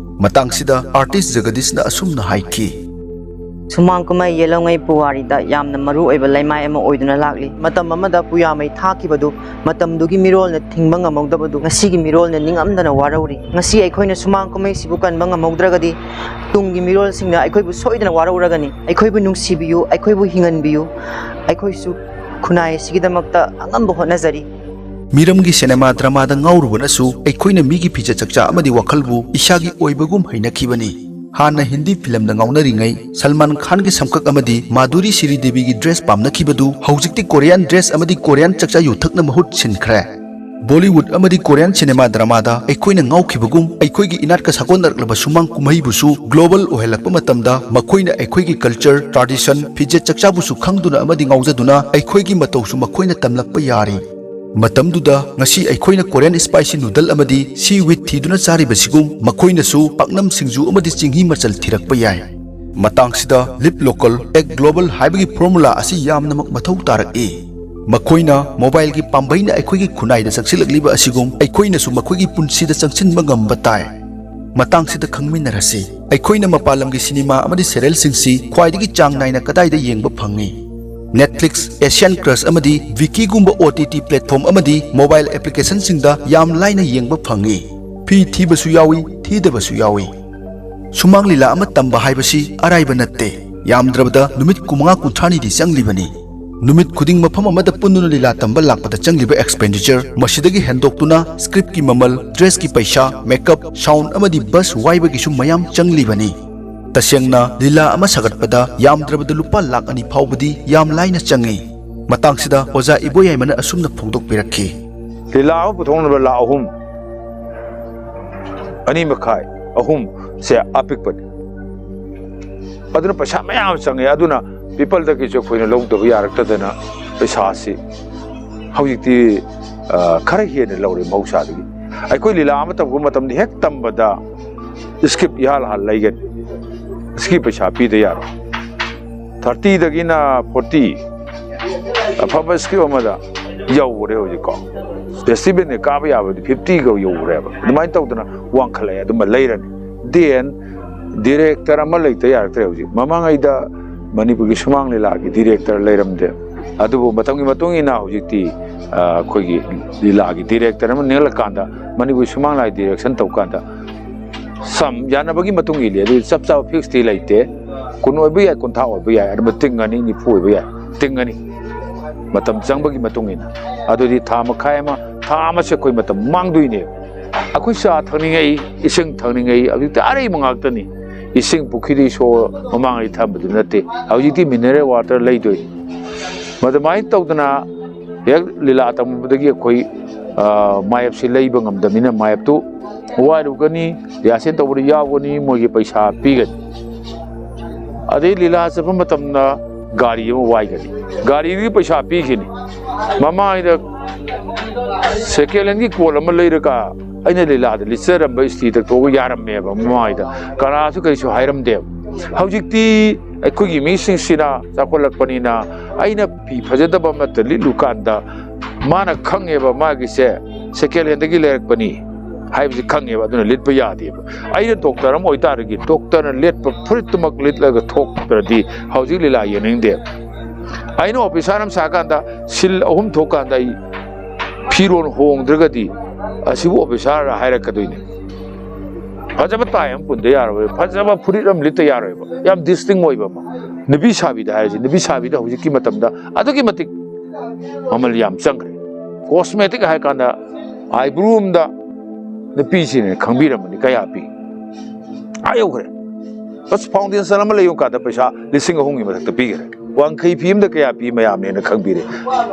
ꯃꯇꯥꯡꯁꯤꯗ ꯑꯥꯔꯇꯤꯁ ꯖꯒꯗꯤꯁꯅ ꯑꯁꯨꯝꯅ ꯍꯥꯏꯈꯤ꯫ ꯁꯨꯃꯥꯡ ꯀꯨꯝꯍꯩ ꯌꯦꯜꯍꯧꯉꯩ ꯄꯨꯋꯥꯔꯤꯗ ꯌꯥꯝꯅ ꯃꯔꯨ ꯑꯣꯏꯕ ꯂꯩꯃꯥꯏ ꯑꯃ ꯑꯣꯏꯗꯨꯅ ꯂꯥꯛꯂꯤ꯫ ꯃꯇꯝ ꯑꯃꯗ ꯄꯨꯌꯥꯃꯩ ꯊꯥꯈꯤꯕꯗꯨ ꯃꯇꯝꯗꯨꯒꯤ ꯃꯤꯔꯣꯜꯅ ꯊꯤꯡꯕ ꯉꯝꯍꯧꯗꯕꯗꯨ ꯉꯁꯤꯒꯤ ꯃꯤꯔꯣꯜꯅ ꯅꯤꯡꯉꯝꯗꯅ ꯋꯥꯔꯧꯔꯤ꯫ ꯉꯁꯤ ꯑꯩꯈꯣꯏꯅ ꯁꯨꯃꯥꯡ ꯀꯨꯝꯍꯩꯁꯤꯕꯨ ꯀꯟꯕ ꯉꯝꯍꯧꯗ꯭ꯔꯒꯗꯤ ꯇꯨꯡꯒꯤ ꯃꯤꯔꯣꯜꯁꯤꯡꯅ ꯑꯩꯈꯣꯏꯕꯨ ꯁꯣꯏꯗꯅ ꯋꯥꯔꯧꯔꯒꯅꯤ꯫ ꯑꯩꯈꯣꯏꯕꯨ ꯅꯨꯡꯁꯤꯕꯤꯌꯨ, ꯑꯩꯈꯣꯏꯕꯨ ꯍꯤꯡꯍꯟꯕꯤꯌꯨ꯫ ꯑꯩꯈꯣꯏꯁꯨ ꯈꯨꯟꯅꯥꯏ ꯑꯁꯤꯒꯤꯗꯃꯛꯇ ꯑꯉꯝꯕ ꯍꯣꯠꯅꯖꯔꯤ꯫ ꯃꯤꯔꯝꯒꯤ ꯁꯤꯅꯦꯃꯥ ꯗ꯭ꯔꯃꯥꯗ ꯉꯥꯎꯔꯨꯕꯅꯁꯨ ꯑꯩꯈꯣꯏꯅ ꯃꯤꯒꯤ ꯐꯤꯖꯦꯠ ꯆꯛꯆꯥ ꯑꯃꯗꯤ ꯋꯥꯈꯜꯕꯨ ꯏꯁꯥꯒꯤ ꯑꯣꯏꯕꯒꯨꯝ ꯍꯩꯅꯈꯤꯕꯅꯤ꯫ ꯍꯥꯟꯅ ꯍꯤꯟꯗꯤ ꯐꯤꯂꯝꯗ ꯉꯥꯎꯅꯔꯤꯉꯩ ꯁꯜꯃꯥꯟ ꯈꯥꯟꯒꯤ ꯁꯝꯀꯛ ꯑꯃꯗꯤ ꯃꯥꯙꯨꯔꯤ ꯁ꯭ꯔꯤꯗꯦꯕꯤꯒꯤ ꯗ꯭ꯔꯦꯁ ꯄꯥꯝꯅꯈꯤꯕꯗꯨ ꯍꯧꯖꯤꯛꯇꯤ ꯀꯣꯔꯤꯌꯥꯟ ꯗ꯭ꯔꯦꯁ ꯑꯃꯗꯤ ꯀꯣꯔꯤꯌꯥꯟ ꯆꯛꯆꯥ ꯌꯨꯊꯛꯅ ꯃꯍꯨꯠ ꯁꯤꯟꯈ꯭ꯔꯦ꯫ ꯕꯣꯂꯤꯋꯨꯗ ꯑꯃꯗꯤ ꯀꯣꯔꯤꯌꯥꯟ ꯁꯤꯅꯦꯃꯥ ꯗ꯭ꯔꯃꯥꯗ ꯑꯩꯈꯣꯏꯅ ꯉꯥꯎꯈꯤꯕꯒꯨꯝ ꯑꯩꯈꯣꯏꯒꯤ ꯏꯅꯥꯠꯀ ꯁꯥꯒꯣꯟꯅꯔꯛꯂꯕ ꯁꯨꯃꯥꯡ ꯀꯨꯝꯍꯩꯕꯨꯁꯨ ꯒ꯭ꯂꯣꯕꯜ ꯑꯣꯏꯍꯜꯂꯛꯄ ꯃꯇꯝꯗ ꯃꯈꯣꯏꯅ ꯑꯩꯈꯣꯏꯒꯤ ꯀꯜꯆꯔ, ꯇ꯭ꯔꯥꯗꯤꯁꯟ, ꯐꯤꯖꯦꯠ ꯆꯛꯆꯥꯕꯨꯁꯨ ꯈꯪꯗꯨꯅ ꯑꯃꯗꯤ ꯉꯥꯎꯖꯗꯨꯅ ꯑꯩꯈꯣꯏꯒꯤ ꯃꯇꯧꯁꯨ ꯃꯈꯣꯏꯅ ꯇꯝꯂꯛꯄ ꯌꯥꯔꯤ꯫ ꯃꯇꯝꯗꯨꯗ ꯉꯁꯤ ꯑꯩꯈꯣꯏꯅ ꯀꯣꯔꯤꯌꯟ ꯁ꯭ꯄꯥꯏꯁꯤ ꯅꯨꯗꯜ ꯑꯃꯗꯤ ꯁꯤ ꯋꯤꯠ ꯊꯤꯗꯨꯅ ꯆꯥꯔꯤꯕꯁꯤꯒꯨꯝ ꯃꯈꯣꯏꯅꯁꯨ ꯄꯥꯛꯅꯝ ꯁꯤꯡꯖꯨ ꯑꯃꯗꯤ ꯆꯤꯡꯍꯤ ꯃꯆꯜ ꯊꯤꯔꯛꯄ ꯌꯥꯏ꯫ ꯃꯇꯥꯡꯁꯤꯗ ꯂꯤꯞ ꯂꯣꯀꯜ ꯑꯦꯛ ꯒ꯭ꯂꯣꯕꯜ ꯍꯥꯏꯕꯒꯤ ꯐꯣꯔꯃꯨꯂꯥ ꯑꯁꯤ ꯌꯥꯝꯅꯃꯛ ꯃꯊꯧ ꯇꯥꯔꯛꯏ꯫ ꯃꯈꯣꯏꯅ ꯃꯣꯕꯥꯏꯜꯒꯤ ꯄꯥꯝꯕꯩꯅ ꯑꯩꯈꯣꯏꯒꯤ ꯈꯨꯟꯅꯥꯏꯗ ꯆꯪꯁꯤꯜꯂꯛꯂꯤꯕ ꯑꯁꯤꯒꯨꯝ ꯑꯩꯈꯣꯏꯅꯁꯨ ꯃꯈꯣꯏꯒꯤ ꯄꯨꯟꯁꯤꯗ ꯆꯪꯁꯤꯟꯕ ꯉꯝꯕ ꯇꯥꯏ꯫ ꯃꯇꯥꯡꯁꯤꯗ ꯈꯪꯃꯤꯟꯅꯔꯁꯤ꯫ ꯑꯩꯈꯣꯏꯅ ꯃꯄꯥꯟ ꯂꯝꯒꯤ ꯁꯤꯅꯦꯃꯥ ꯑꯃꯗꯤ ꯁꯦꯔꯦꯜꯁꯤꯡꯁꯤ ꯈ꯭ꯋꯥꯏꯗꯒꯤ ꯆꯥꯡ ꯅꯥꯏꯅ ꯀꯗꯥꯏꯗ ꯌꯦꯡꯕ ꯐꯪꯏ? ꯅꯦꯠꯐ꯭ꯂꯤꯛꯁ, ꯑꯦꯁꯤꯌꯥꯟ ꯀ꯭ꯔꯁ ꯑꯃꯗꯤ ꯚꯤꯀꯤꯒꯨꯝꯕ ꯑꯣ ꯇꯤ ꯇꯤ ꯄ꯭ꯂꯦꯠꯐꯣꯝ ꯑꯃꯗꯤ ꯃꯣꯕꯥꯏꯜ ꯑꯦꯄ꯭ꯂꯤꯀꯦꯁꯟꯁꯤꯡꯗ ꯌꯥꯝ ꯂꯥꯏꯅ ꯌꯦꯡꯕ ꯐꯪꯏ꯫ ꯐꯤ ꯊꯤꯕꯁꯨ ꯌꯥꯎꯏ, ꯊꯤꯗꯕꯁꯨ ꯌꯥꯎꯏ꯫ ꯁꯨꯃꯥꯡ ꯂꯤꯂꯥ ꯑꯃ ꯇꯝꯕ ꯍꯥꯏꯕꯁꯤ ꯑꯔꯥꯏꯕ ꯅꯠꯇꯦ꯫ ꯌꯥꯝꯗ꯭ꯔꯕꯗ ꯅꯨꯃꯤꯠ ꯀꯨꯟꯃꯉꯥ ꯀꯨꯟꯊ꯭ꯔꯥꯅꯤꯗꯤ ꯆꯪꯂꯤꯕꯅꯤ꯫ ꯅꯨꯃꯤꯠ ꯈꯨꯗꯤꯡ ꯃꯐꯝ ꯑꯃꯗ ꯄꯨꯟꯗꯨꯅ ꯂꯤꯂꯥ ꯇꯝꯕ ꯂꯥꯛꯄꯗ ꯆꯪꯂꯤꯕ expenditure, ꯃꯁꯤꯗꯒꯤ ꯍꯦꯟꯗꯣꯛꯇꯨꯅ scriptꯀꯤ ꯃꯃꯜ, dressꯀꯤ ꯄꯩꯁꯥ, makeup, sound ꯑꯃꯗꯤ bus ꯋꯥꯏꯕꯒꯤꯁꯨ ꯃꯌꯥꯝ ꯆꯪꯂꯤꯕꯅꯤ꯫ ꯇꯁꯦꯡꯅ ꯂꯤꯂꯥ ꯑꯃ ꯁꯥꯒꯠꯄꯗ ꯌꯥꯝꯗ꯭ꯔꯕꯗ ꯂꯨꯄꯥ ꯂꯥꯈ ꯑꯅꯤ ꯐꯥꯎꯕꯗꯤ ꯌꯥꯝ ꯂꯥꯏꯅ ꯆꯪꯏ꯫ ꯃꯇꯥꯡꯁꯤꯗ ꯑꯣꯖꯥ ꯏꯕꯣꯌꯥꯏꯃꯅ ꯑꯁꯨꯝꯅ ꯐꯣꯡꯗꯣꯛꯄꯤꯔꯛꯈꯤ꯫ ꯂꯤꯂꯥ ꯑꯃ ꯄꯨꯊꯣꯛꯅꯕ ꯂꯥꯈ ꯑꯍꯨꯝ, ꯑꯅꯤ ꯃꯈꯥꯏ, ꯑꯍꯨꯝ ꯁꯦ ꯑꯄꯤꯛꯄꯅꯤ꯫ ꯑꯗꯨꯅ ꯄꯩꯁꯥ ꯃꯌꯥꯝ ꯆꯪꯉꯦ꯫ ꯑꯗꯨꯅ peopleꯗꯒꯤꯁꯨ ꯑꯩꯈꯣꯏꯅ ꯂꯧꯗꯕ ꯌꯥꯔꯛꯇꯗꯅ ꯄꯩꯁꯥꯁꯤ ꯍꯧꯖꯤꯛꯇꯤ, ꯑ, ꯈꯔ ꯍꯦꯟꯅ ꯂꯧꯔꯦ ꯃꯍꯧꯁꯥꯗꯒꯤ꯫ ꯑꯩꯈꯣꯏ ꯂꯤꯂꯥ ꯑꯃ ꯇꯝꯕ ꯃꯇꯝꯗ ꯍꯦꯛ ꯇꯝꯕꯗ script ꯏꯍꯥꯜ ꯍꯥꯜ ꯂꯩꯒꯅꯤ꯫ Script ꯄꯩꯁꯥ ꯄꯤꯗ ꯌꯥꯔꯣꯏ꯫ Thirtyꯗꯒꯤꯅ forty, ꯑꯐꯕ script ꯑꯃꯗ ꯌꯧꯈ꯭ꯔꯦ ꯍꯧꯖꯤꯛꯀꯣ꯫ Festivalꯅ ꯀꯥꯕ ꯌꯥꯕꯗꯤ fiftyꯒ ꯌꯧꯈ꯭ꯔꯦꯕ꯫ ꯑꯗꯨꯃꯥꯏꯅ ꯇꯧꯗꯅ ꯋꯥꯡꯈꯠꯂꯛꯑꯦ, ꯑꯗꯨꯃ ꯂꯩꯔꯅꯤ꯫ Then director ꯑꯃ ꯂꯩꯇ ꯌꯥꯔꯛꯇ꯭ꯔꯦ ꯍꯧꯖꯤꯛ꯫ ꯃꯃꯥꯡꯉꯩꯗ ꯃꯅꯤꯄꯨꯔꯒꯤ ꯁꯨꯃꯥꯡ ꯂꯤꯂꯥꯒꯤ director ꯂꯩꯔꯝꯗꯦ꯫ ꯑꯗꯨꯕꯨ ꯃꯇꯝꯒꯤ ꯃꯇꯨꯡ ꯏꯟꯅ ꯍꯧꯖꯤꯛꯇꯤ, ꯑ, ꯑꯩꯈꯣꯏꯒꯤ ꯂꯤꯂꯥꯒꯤ director ꯑꯃ ꯅꯦꯛꯂꯀꯥꯟꯗ ꯃꯅꯤꯄꯨꯔꯒꯤ ꯁꯨꯃꯥꯡ ꯂꯤꯂꯥꯒꯤ direction ꯇꯧꯀꯥꯟꯗ ꯁꯝ ꯌꯥꯅꯕꯒꯤ ꯃꯇꯨꯡ ꯏꯜꯂꯤ꯫ ꯑꯗꯨ ꯆꯞ ꯆꯥꯕ fixꯇꯤ ꯂꯩꯇꯦ꯫ ꯀꯨꯟ ꯑꯣꯏꯕ ꯌꯥꯏ, ꯀꯨꯟꯊ꯭ꯔꯥ ꯑꯣꯏꯕ ꯌꯥꯏ, ꯑꯗꯨꯝꯕ ꯇꯤꯡꯒꯅꯤ, ꯅꯤꯐꯨ ꯑꯣꯏꯕ ꯌꯥꯏ, ꯇꯤꯡꯒꯅꯤ꯫ ꯃꯇꯝ ꯆꯪꯕꯒꯤ ꯃꯇꯨꯡ ꯏꯟꯅ꯫ ꯑꯗꯨꯗꯤ ꯊꯥ ꯃꯈꯥꯏ ꯑꯃ, ꯊꯥ ꯑꯃꯁꯦ ꯑꯩꯈꯣꯏ ꯃꯇꯝ ꯃꯥꯡꯗꯣꯏꯅꯦꯕ꯫ ꯑꯩꯈꯣꯏ ꯆꯥ ꯊꯛꯅꯤꯡꯉꯩ, ꯏꯁꯤꯡ ꯊꯛꯅꯤꯡꯉꯩ, ꯍꯧꯖꯤꯛꯇꯤ ꯑꯔꯩꯕ ꯉꯥꯛꯇꯅꯤ꯫ ꯏꯁꯤꯡ ꯄꯨꯈ꯭ꯔꯤꯗꯒꯤ ꯁꯣ ꯃꯃꯥꯡꯉꯩ ꯊꯝꯕꯗꯨ ꯅꯠꯇꯦ, ꯍꯧꯖꯤꯛꯇꯤ mineral water ꯂꯩꯗꯣꯏꯅꯤ꯫ ꯃꯗꯨꯃꯥꯏꯅ ꯇꯧꯗꯅ ꯍꯦꯛ ꯂꯤꯂꯥ ꯇꯝꯕꯗꯒꯤ ꯑꯩꯈꯣꯏ, ꯑ, ꯃꯥꯌꯦꯞꯁꯤ ꯂꯩꯕ ꯉꯝꯗꯕꯅꯤꯅ ꯃꯥꯌꯦꯞꯇꯨ ꯋꯥꯏꯔꯨꯒꯅꯤ, rehearsal ꯇꯧꯕꯗ ꯌꯥꯎꯒꯅꯤ, ꯃꯣꯏꯒꯤ ꯄꯩꯁꯥ ꯄꯤꯒꯅꯤ꯫ ꯑꯗꯩ ꯂꯤꯂꯥ ꯆꯠꯄ ꯃꯇꯝꯗ ꯒꯥꯔꯤ ꯑꯃ ꯋꯥꯏꯒꯅꯤ, ꯒꯥꯔꯤꯒꯤ ꯄꯩꯁꯥ ꯄꯤꯒꯅꯤ꯫ ꯃꯃꯥꯡꯗ second handꯒꯤ ꯀꯣꯠ ꯑꯃ ꯂꯩꯔꯒ ꯑꯩꯅ ꯂꯤꯂꯥꯗ ꯂꯤꯠꯆꯔꯝꯕ ꯏꯁꯇ꯭ꯔꯤ ꯇꯛꯊꯣꯛꯑꯒ ꯌꯥꯔꯝꯃꯦꯕ ꯃꯃꯥꯡꯗ, ꯀꯅꯥꯁꯨ ꯀꯔꯤꯁꯨ ꯍꯥꯏꯔꯝꯗꯦꯕ꯫ ꯍꯧꯖꯤꯛꯇꯤ ꯑꯩꯈꯣꯏꯒꯤ ꯃꯤꯁꯤꯡꯁꯤꯅ ꯆꯥꯎꯈꯠꯂꯛꯄꯅꯤꯅ ꯑꯩꯅ ꯐꯤ ꯐꯖꯗꯕ ꯑꯃꯠꯇ ꯂꯤꯠꯂꯨꯀꯥꯟꯗ ꯃꯥꯅ ꯈꯪꯉꯦꯕ ꯃꯥꯒꯤꯁꯦ second handꯗꯒꯤ ꯂꯩꯔꯛꯄꯅꯤ ꯍꯥꯏꯕꯁꯤ ꯈꯪꯉꯦꯕ, ꯑꯗꯨꯅ ꯂꯤꯠꯄ ꯌꯥꯗꯦꯕ꯫ ꯑꯩꯅ doctor ꯑꯃ ꯑꯣꯏꯇꯥꯔꯒꯗꯤ doctorꯅ ꯂꯤꯠꯄ ꯐꯨꯔꯤꯠꯇꯨꯃꯛ ꯂꯤꯠꯂꯒ ꯊꯣꯛꯇ꯭ꯔꯗꯤ ꯍꯧꯖꯤꯛ ꯂꯤꯂꯥ ꯌꯦꯡꯅꯤꯡꯗꯦ꯫ ꯑꯩꯅ officer ꯑꯃ ꯁꯥꯀꯥꯟꯗ ꯁꯤꯜ ꯑꯍꯨꯝ ꯊꯣꯛꯀꯥꯟꯗ ꯑꯩ ꯐꯤꯔꯣꯜ ꯍꯣꯡꯗ꯭ꯔꯒꯗꯤ ꯑꯁꯤꯕꯨ officer ꯍꯥꯏꯔꯛꯀꯗꯣꯏꯅꯦ꯫ ꯐꯖꯕ tie ꯑꯃ ꯄꯨꯟꯗ ꯌꯥꯔꯣꯏ, ꯐꯖꯕ ꯐꯨꯔꯤꯠ ꯑꯃ ꯂꯤꯠꯇ ꯌꯥꯔꯣꯏꯕ, ꯌꯥꯝ distinct ꯑꯣꯏꯕ ꯑꯃ꯫ ꯅꯨꯄꯤ ꯁꯥꯕꯤꯗ ꯍꯥꯏꯔꯁꯤ, ꯅꯨꯄꯤ ꯁꯥꯕꯤꯗ ꯍꯧꯖꯤꯛꯀꯤ ꯃꯇꯝꯗ ꯑꯗꯨꯛꯀꯤ ꯃꯇꯤꯛ ꯃꯃꯜ ꯌꯥꯝ ꯆꯪꯈ꯭ꯔꯦ꯫ ꯀꯣꯁꯃꯦꯇꯤꯛ ꯍꯥꯏ ꯀꯥꯟꯗ ꯑꯥꯏꯕ꯭ꯔꯣ ꯑꯃꯗ ꯅꯨꯄꯤꯁꯤꯡꯅ ꯈꯪꯕꯤꯔꯝꯕꯅꯤ ꯀꯌꯥ ꯄꯤ? ꯑꯥ ꯌꯧꯈ꯭ꯔꯦ꯫ ꯕꯁ ꯐꯥꯎꯟꯗꯦꯁꯟ ꯑꯃ ꯂꯩꯌꯨ ꯀꯥꯟꯗ ꯄꯩꯁꯥ ꯂꯤꯁꯤꯡ ꯑꯍꯨꯝꯒꯤ ꯃꯊꯛꯇ ꯄꯤꯈ꯭ꯔꯦ꯫ ꯋꯥꯡꯈꯩ ꯐꯤ ꯑꯃꯗ ꯀꯌꯥ ꯄꯤ ꯃꯌꯥꯝꯅꯦꯅ ꯈꯪꯕꯤꯔꯦ꯫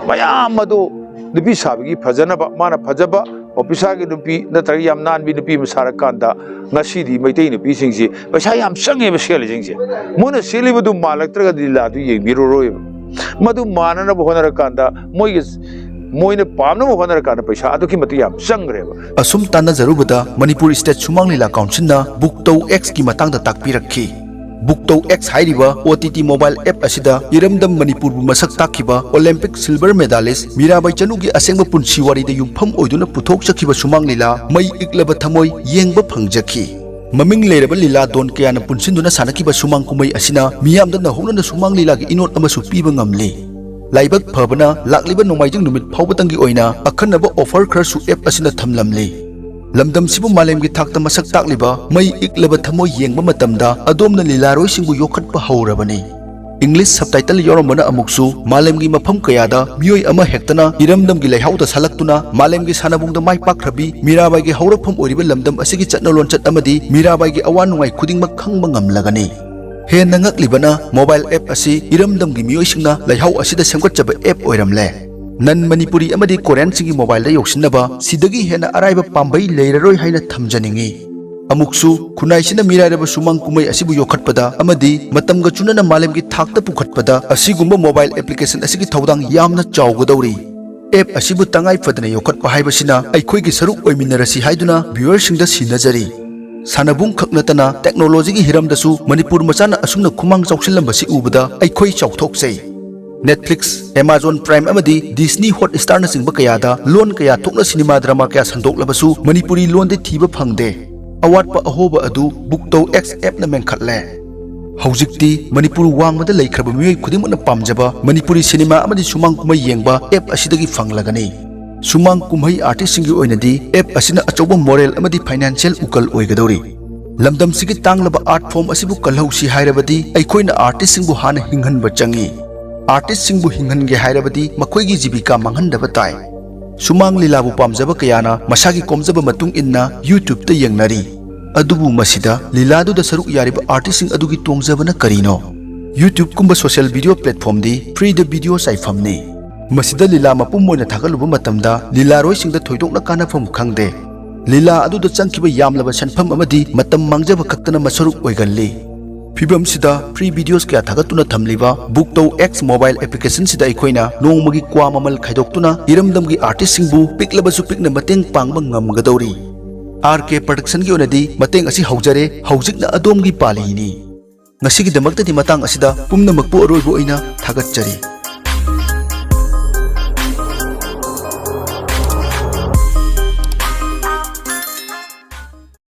ꯃꯌꯥꯝ ꯑꯗꯣ ꯅꯨꯄꯤ ꯁꯥꯕꯒꯤ ꯐꯖꯅꯕ, ꯃꯥꯅ ꯐꯖꯕ ꯑꯣꯐꯤꯁꯥꯔꯒꯤ ꯅꯨꯄꯤ ꯅꯠꯇ꯭ꯔꯒ ꯌꯥꯝ ꯅꯥꯟꯕꯤ ꯅꯨꯄꯤ ꯑꯃ ꯁꯥꯔꯀꯥꯟꯗ ꯉꯁꯤꯗꯤ ꯃꯩꯇꯩ ꯅꯨꯄꯤꯁꯤꯡꯁꯦ ꯄꯩꯁꯥ ꯌꯥꯝ ꯆꯪꯉꯦꯕ ꯁꯦꯠꯂꯤꯁꯤꯡꯁꯦ꯫ ꯃꯣꯏꯅ ꯁꯦꯠꯂꯤꯕꯗꯨ ꯃꯥꯜꯂꯛꯇ꯭ꯔꯒꯗꯤ ꯂꯤꯂꯥꯗꯨ ꯌꯦꯡꯕꯤꯔꯔꯣꯏꯕ꯫ ꯃꯗꯨ ꯃꯥꯟꯅꯅꯕ ꯍꯣꯠꯅꯔꯀꯥꯟꯗ ꯃꯣꯏꯒꯤ, ꯃꯣꯏꯅ ꯄꯥꯝꯅꯕ ꯍꯣꯠꯅꯔꯀꯥꯟꯗ ꯄꯩꯁꯥ ꯑꯗꯨꯛꯀꯤ ꯃꯇꯤꯛ ꯌꯥꯝ ꯆꯪꯈ꯭ꯔꯦꯕ꯫ ꯑꯁꯨꯝ ꯇꯥꯟꯅꯖꯔꯨꯕꯗ ꯃꯅꯤꯄꯨꯔ ꯁ꯭ꯇꯦꯠ ꯁꯨꯃꯥꯡ ꯂꯤꯂꯥ ꯀꯥꯎꯟꯁꯤꯜꯅ ꯕꯨꯛꯇꯧ ꯑꯦꯛꯁꯀꯤ ꯃꯇꯥꯡꯗ ꯇꯥꯛꯄꯤꯔꯛꯈꯤ꯫ ꯕꯨꯛꯇꯧ ꯑꯦꯛꯁ ꯍꯥꯏꯔꯤꯕ O T T mobile app ꯑꯁꯤꯗ ꯏꯔꯝꯗꯝ ꯃꯅꯤꯄꯨꯔꯕꯨ ꯃꯁꯛ ꯇꯥꯛꯈꯤꯕ ꯑꯣꯂꯦꯝꯄꯤꯛ ꯁꯤꯜꯚꯔ ꯃꯦꯗꯥꯂꯤꯁ ꯃꯤꯔꯥꯕꯥꯏ ꯆꯅꯨꯒꯤ ꯑꯁꯦꯡꯕ ꯄꯨꯟꯁꯤ ꯋꯥꯔꯤꯗ ꯌꯨꯝꯐꯝ ꯑꯣꯏꯗꯨꯅ ꯄꯨꯊꯣꯛꯆꯈꯤꯕ ꯁꯨꯃꯥꯡ ꯂꯤꯂꯥ ꯃꯩ ꯏꯛꯂꯕ ꯊꯃꯣꯏ ꯌꯦꯡꯕ ꯐꯪꯖꯈꯤ꯫ ꯃꯃꯤꯡ ꯂꯩꯔꯕ ꯂꯤꯂꯥ ꯗꯣꯟ ꯀꯌꯥꯅ ꯄꯨꯟꯁꯤꯟꯗꯨꯅ ꯁꯥꯟꯅꯈꯤꯕ ꯁꯨꯃꯥꯡ ꯀꯨꯝꯍꯩ ꯑꯁꯤꯅ ꯃꯤꯌꯥꯝꯗ ꯅꯧꯍꯧꯅꯅ ꯁꯨꯃꯥꯡ ꯂꯤꯂꯥꯒꯤ ꯏꯅꯣꯠ ꯑꯃꯁꯨ ꯄꯤꯕ ꯉꯝꯂꯤ꯫ ꯂꯥꯏꯕꯛ ꯐꯕꯅ ꯂꯥꯛꯂꯤꯕ ꯅꯣꯡꯃꯥꯏꯖꯤꯡ ꯅꯨꯃꯤꯠ ꯐꯥꯎꯕꯇꯪꯒꯤ ꯑꯣꯏꯅ ꯑꯈꯟꯅꯕ ꯑꯣꯐꯔ ꯈꯔꯁꯨ ꯑꯦꯞ ꯑꯁꯤꯅ ꯊꯝꯂꯝꯂꯤ꯫ ꯂꯝꯗꯝꯁꯤꯕꯨ ꯃꯥꯂꯦꯝꯒꯤ ꯊꯥꯛꯇ ꯃꯁꯛ ꯇꯥꯛꯂꯤꯕ ꯃꯩ ꯏꯛꯂꯕ ꯊꯃꯣꯏ ꯌꯦꯡꯕ ꯃꯇꯝꯗ ꯑꯗꯣꯝꯅ ꯂꯤꯂꯥꯔꯣꯏꯁꯤꯡꯕꯨ ꯌꯣꯛꯈꯠꯄ ꯍꯧꯔꯕꯅꯤ꯫ ꯏꯪꯂꯤꯁ ꯁꯕꯇꯥꯏꯇꯜ ꯌꯥꯎꯔꯝꯕꯅ ꯑꯃꯨꯛꯁꯨ ꯃꯥꯂꯦꯝꯒꯤ ꯃꯐꯝ ꯀꯌꯥꯗ ꯃꯤꯑꯣꯏ ꯑꯃ ꯍꯦꯛꯇꯅ ꯏꯔꯝꯗꯝꯒꯤ ꯂꯩꯍꯥꯎꯗ ꯁꯥꯂꯛꯇꯨꯅ ꯃꯥꯂꯦꯝꯒꯤ ꯁꯥꯟꯅꯕꯨꯡꯗ ꯃꯥꯏ ꯄꯥꯛꯈ꯭ꯔꯕꯤ ꯃꯤꯔꯥꯕꯥꯏꯒꯤ ꯍꯧꯔꯛꯐꯝ ꯑꯣꯏꯔꯤꯕ ꯂꯝꯗꯝ ꯑꯁꯤꯒꯤ ꯆꯠꯅ ꯂꯣꯟꯆꯠ ꯑꯃꯗꯤ ꯃꯤꯔꯥꯕꯥꯏꯒꯤ ꯑꯋꯥ ꯅꯨꯡꯉꯥꯏ ꯈꯨꯗꯤꯡꯃꯛ ꯈꯪꯕ ꯉꯝꯂꯒꯅꯤ꯫ ꯍꯦꯟꯅ ꯉꯛꯂꯤꯕꯅ ꯃꯣꯕꯥꯏꯜ ꯑꯦꯞ ꯑꯁꯤ ꯏꯔꯝꯗꯝꯒꯤ ꯃꯤꯑꯣꯏꯁꯤꯡꯅ ꯂꯩꯍꯥꯎ ꯑꯁꯤꯗ ꯁꯦꯝꯒꯠꯆꯕ ꯑꯦꯞ ꯑꯣꯏꯔꯝꯂꯦ꯫ ꯅꯟ ꯃꯅꯤꯄꯨꯔꯤ ꯑꯃꯗꯤ ꯀꯣꯔꯤꯌꯟꯁꯤꯡꯒꯤ ꯃꯣꯕꯥꯏꯜꯗ ꯌꯧꯁꯤꯟꯅꯕ ꯁꯤꯗꯒꯤ ꯍꯦꯟꯅ ꯑꯔꯥꯏꯕ ꯄꯥꯝꯕꯩ ꯂꯩꯔꯔꯣꯏ ꯍꯥꯏꯅ ꯊꯝꯖꯅꯤꯡꯏ꯫ ꯑꯃꯨꯛꯁꯨ ꯈꯨꯟꯅꯥꯏꯁꯤꯅ ꯃꯤꯔꯥꯏꯔꯕ ꯁꯨꯃꯥꯡ ꯀꯨꯝꯍꯩ ꯑꯁꯤꯕꯨ ꯌꯣꯛꯈꯠꯄꯗ ꯑꯃꯗꯤ ꯃꯇꯝꯒ ꯆꯨꯅꯅ ꯃꯥꯂꯦꯝꯒꯤ ꯊꯥꯛꯇ ꯄꯨꯈꯠꯄꯗ ꯑꯁꯤꯒꯨꯝꯕ ꯃꯣꯕꯥꯏꯜ ꯑꯦꯄ꯭ꯂꯤꯀꯦꯁꯟ ꯑꯁꯤꯒꯤ ꯊꯧꯗꯥꯡ ꯌꯥꯝꯅ ꯆꯥꯎꯒꯗꯧꯔꯤ꯫ ꯑꯦꯞ ꯑꯁꯤꯕꯨ ꯇꯉꯥꯏ ꯐꯗꯅ ꯌꯣꯛꯈꯠꯄ ꯍꯥꯏꯕꯁꯤꯅ ꯑꯩꯈꯣꯏꯒꯤ ꯁꯔꯨꯛ ꯑꯣꯏꯃꯤꯟꯅꯔꯁꯤ ꯍꯥꯏꯗꯨꯅ ꯚ꯭ꯌꯨꯋꯔꯁꯤꯡꯗ ꯁꯤꯟꯅꯖꯔꯤ꯫ ꯁꯥꯟꯅꯕꯨꯡ ꯈꯛ ꯅꯠꯇꯅ ꯇꯦꯛꯅꯣꯂꯣꯖꯤꯒꯤ ꯍꯤꯔꯝꯗꯁꯨ ꯃꯅꯤꯄꯨꯔ ꯃꯆꯥꯅ ꯑꯁꯨꯝꯅ ꯈꯨꯃꯥꯡ ꯆꯥꯎꯁꯤꯜꯂꯝꯕꯁꯤ ꯎꯕꯗ ꯑꯩꯈꯣꯏ ꯆꯥꯎꯊꯣꯛꯆꯩ꯫ ꯅꯦꯠꯐ꯭ꯂꯤꯛꯁ, ꯑꯦꯃꯥꯖꯣꯟ ꯄ꯭ꯔꯥꯏꯝ ꯑꯃꯗꯤ ꯗꯤꯁꯅꯤ ꯍꯣꯠꯁ꯭ꯇꯥꯔꯅꯆꯤꯡꯕ ꯀꯌꯥꯗ ꯂꯣꯟ ꯀꯌꯥ ꯊꯣꯛꯅ ꯁꯤꯅꯦꯃꯥ ꯗ꯭ꯔꯃꯥ ꯀꯌꯥ ꯁꯟꯗꯣꯛꯂꯕꯁꯨ ꯃꯅꯤꯄꯨꯔꯤ ꯂꯣꯟꯗꯤ ꯊꯤꯕ ꯐꯪꯗꯦ꯫ ꯑꯋꯥꯠꯄ ꯑꯍꯣꯕ ꯑꯗꯨ ꯕꯨꯛꯇꯧ ꯑꯦꯛꯁ ꯑꯦꯞꯅ ꯃꯦꯟꯈꯠꯂꯦ꯫ ꯍꯧꯖꯤꯛꯇꯤ ꯃꯅꯤꯄꯨꯔ ꯋꯥꯡꯃꯗ ꯂꯩꯈ꯭ꯔꯕ ꯃꯤꯑꯣꯏ ꯈꯨꯗꯤꯡꯃꯛꯅ ꯄꯥꯝꯖꯕ ꯃꯅꯤꯄꯨꯔꯤ ꯁꯤꯅꯦꯃꯥ ꯑꯃꯗꯤ ꯁꯨꯃꯥꯡ ꯀꯨꯝꯍꯩ ꯌꯦꯡꯕ ꯑꯦꯞ ꯑꯁꯤꯗꯒꯤ ꯐꯪꯂꯒꯅꯤ꯫ ꯁꯨꯃꯥꯡ ꯀꯨꯝꯍꯩ ꯑꯥꯔꯇꯤꯁꯁꯤꯡꯒꯤ ꯑꯣꯏꯅꯗꯤ ꯑꯦꯞ ꯑꯁꯤꯅ ꯑꯆꯧꯕ ꯃꯣꯔꯦꯜ ꯑꯃꯗꯤ ꯐꯥꯏꯅꯥꯟꯁꯤꯌꯦꯜ ꯎꯀꯜ ꯑꯣꯏꯒꯗꯧꯔꯤ꯫ ꯂꯝꯗꯝꯁꯤꯒꯤ ꯇꯥꯡꯂꯕ art form ꯑꯁꯤꯕꯨ ꯀꯜꯍꯧꯁꯤ ꯍꯥꯏꯔꯕꯗꯤ ꯑꯩꯈꯣꯏꯅ artistꯁꯤꯡꯕꯨ ꯍꯥꯟꯅ ꯍꯤꯡꯍꯟꯕ ꯆꯪꯏ꯫ Artistꯁꯤꯡꯕꯨ ꯍꯤꯡꯍꯟꯒꯦ ꯍꯥꯏꯔꯕꯗꯤ ꯃꯈꯣꯏꯒꯤ ꯖꯤꯕꯤꯀꯥ ꯃꯥꯡꯍꯟꯗꯕ ꯇꯥꯏ꯫ ꯁꯨꯃꯥꯡ ꯂꯤꯂꯥꯕꯨ ꯄꯥꯝꯖꯕ ꯀꯌꯥꯅ ꯃꯁꯥꯒꯤ ꯀꯣꯝꯖꯕ ꯃꯇꯨꯡ ꯏꯟꯅ YouTubeꯇ ꯌꯦꯡꯅꯔꯤ꯫ ꯑꯗꯨꯕꯨ ꯃꯁꯤꯗ ꯂꯤꯂꯥꯗꯨꯗ ꯁꯔꯨꯛ ꯌꯥꯔꯤꯕ artistꯁꯤꯡ ꯑꯗꯨꯒꯤ ꯇꯣꯡꯖꯕꯅ ꯀꯔꯤꯅꯣ? YouTubeꯀꯨꯝꯕ social video platformꯗꯤ freeꯗ video ꯆꯥꯏꯐꯝꯅꯤ꯫ ꯃꯁꯤꯗ ꯂꯤꯂꯥ ꯃꯄꯨꯝ ꯑꯣꯏꯅ ꯊꯥꯒꯠꯂꯨꯕ ꯃꯇꯝꯗ ꯂꯤꯂꯥꯔꯣꯏꯁꯤꯡꯗ ꯊꯣꯏꯗꯣꯛꯅ ꯀꯥꯟꯅꯐꯝ ꯈꯪꯗꯦ꯫ ꯂꯤꯂꯥ ꯑꯗꯨꯗ ꯆꯪꯈꯤꯕ ꯌꯥꯝꯂꯕ ꯁꯦꯟꯐꯝ ꯑꯃꯗꯤ ꯃꯇꯝ ꯃꯥꯡꯖꯕ ꯈꯛꯇꯅ ꯃꯁꯔꯨꯛ ꯑꯣꯏꯒꯜꯂꯤ꯫ ꯐꯤꯕꯝꯁꯤꯗ free videos ꯀꯌꯥ ꯊꯥꯒꯠꯇꯨꯅ ꯊꯝꯂꯤꯕ BookTou X mobile applicationꯁꯤꯗ ꯑꯩꯈꯣꯏꯅ ꯅꯣꯡꯃꯒꯤ ꯀ꯭ꯋꯥ ꯃꯃꯜ ꯈꯥꯏꯗꯣꯛꯇꯨꯅ ꯏꯔꯝꯗꯝꯒꯤ artistꯁꯤꯡꯕꯨ ꯄꯤꯛꯂꯕꯁꯨ ꯄꯤꯛꯅ ꯃꯇꯦꯡ ꯄꯥꯡꯕ ꯉꯝꯒꯗꯧꯔꯤ꯫ RK Productionꯒꯤ ꯑꯣꯏꯅꯗꯤ ꯃꯇꯦꯡ ꯑꯁꯤ ꯍꯧꯖꯔꯦ, ꯍꯧꯖꯤꯛꯅ ꯑꯗꯣꯝꯒꯤ ꯄꯥꯜꯂꯤꯅꯤ꯫ ꯉꯁꯤꯒꯤꯗꯃꯛꯇꯗꯤ ꯃꯇꯥꯡ ꯑꯁꯤꯗ ꯄꯨꯝꯅꯃꯛꯄꯨ ꯑꯔꯣꯏꯕ ꯑꯣꯏꯅ ꯊꯥꯒꯠꯆꯔꯤ꯫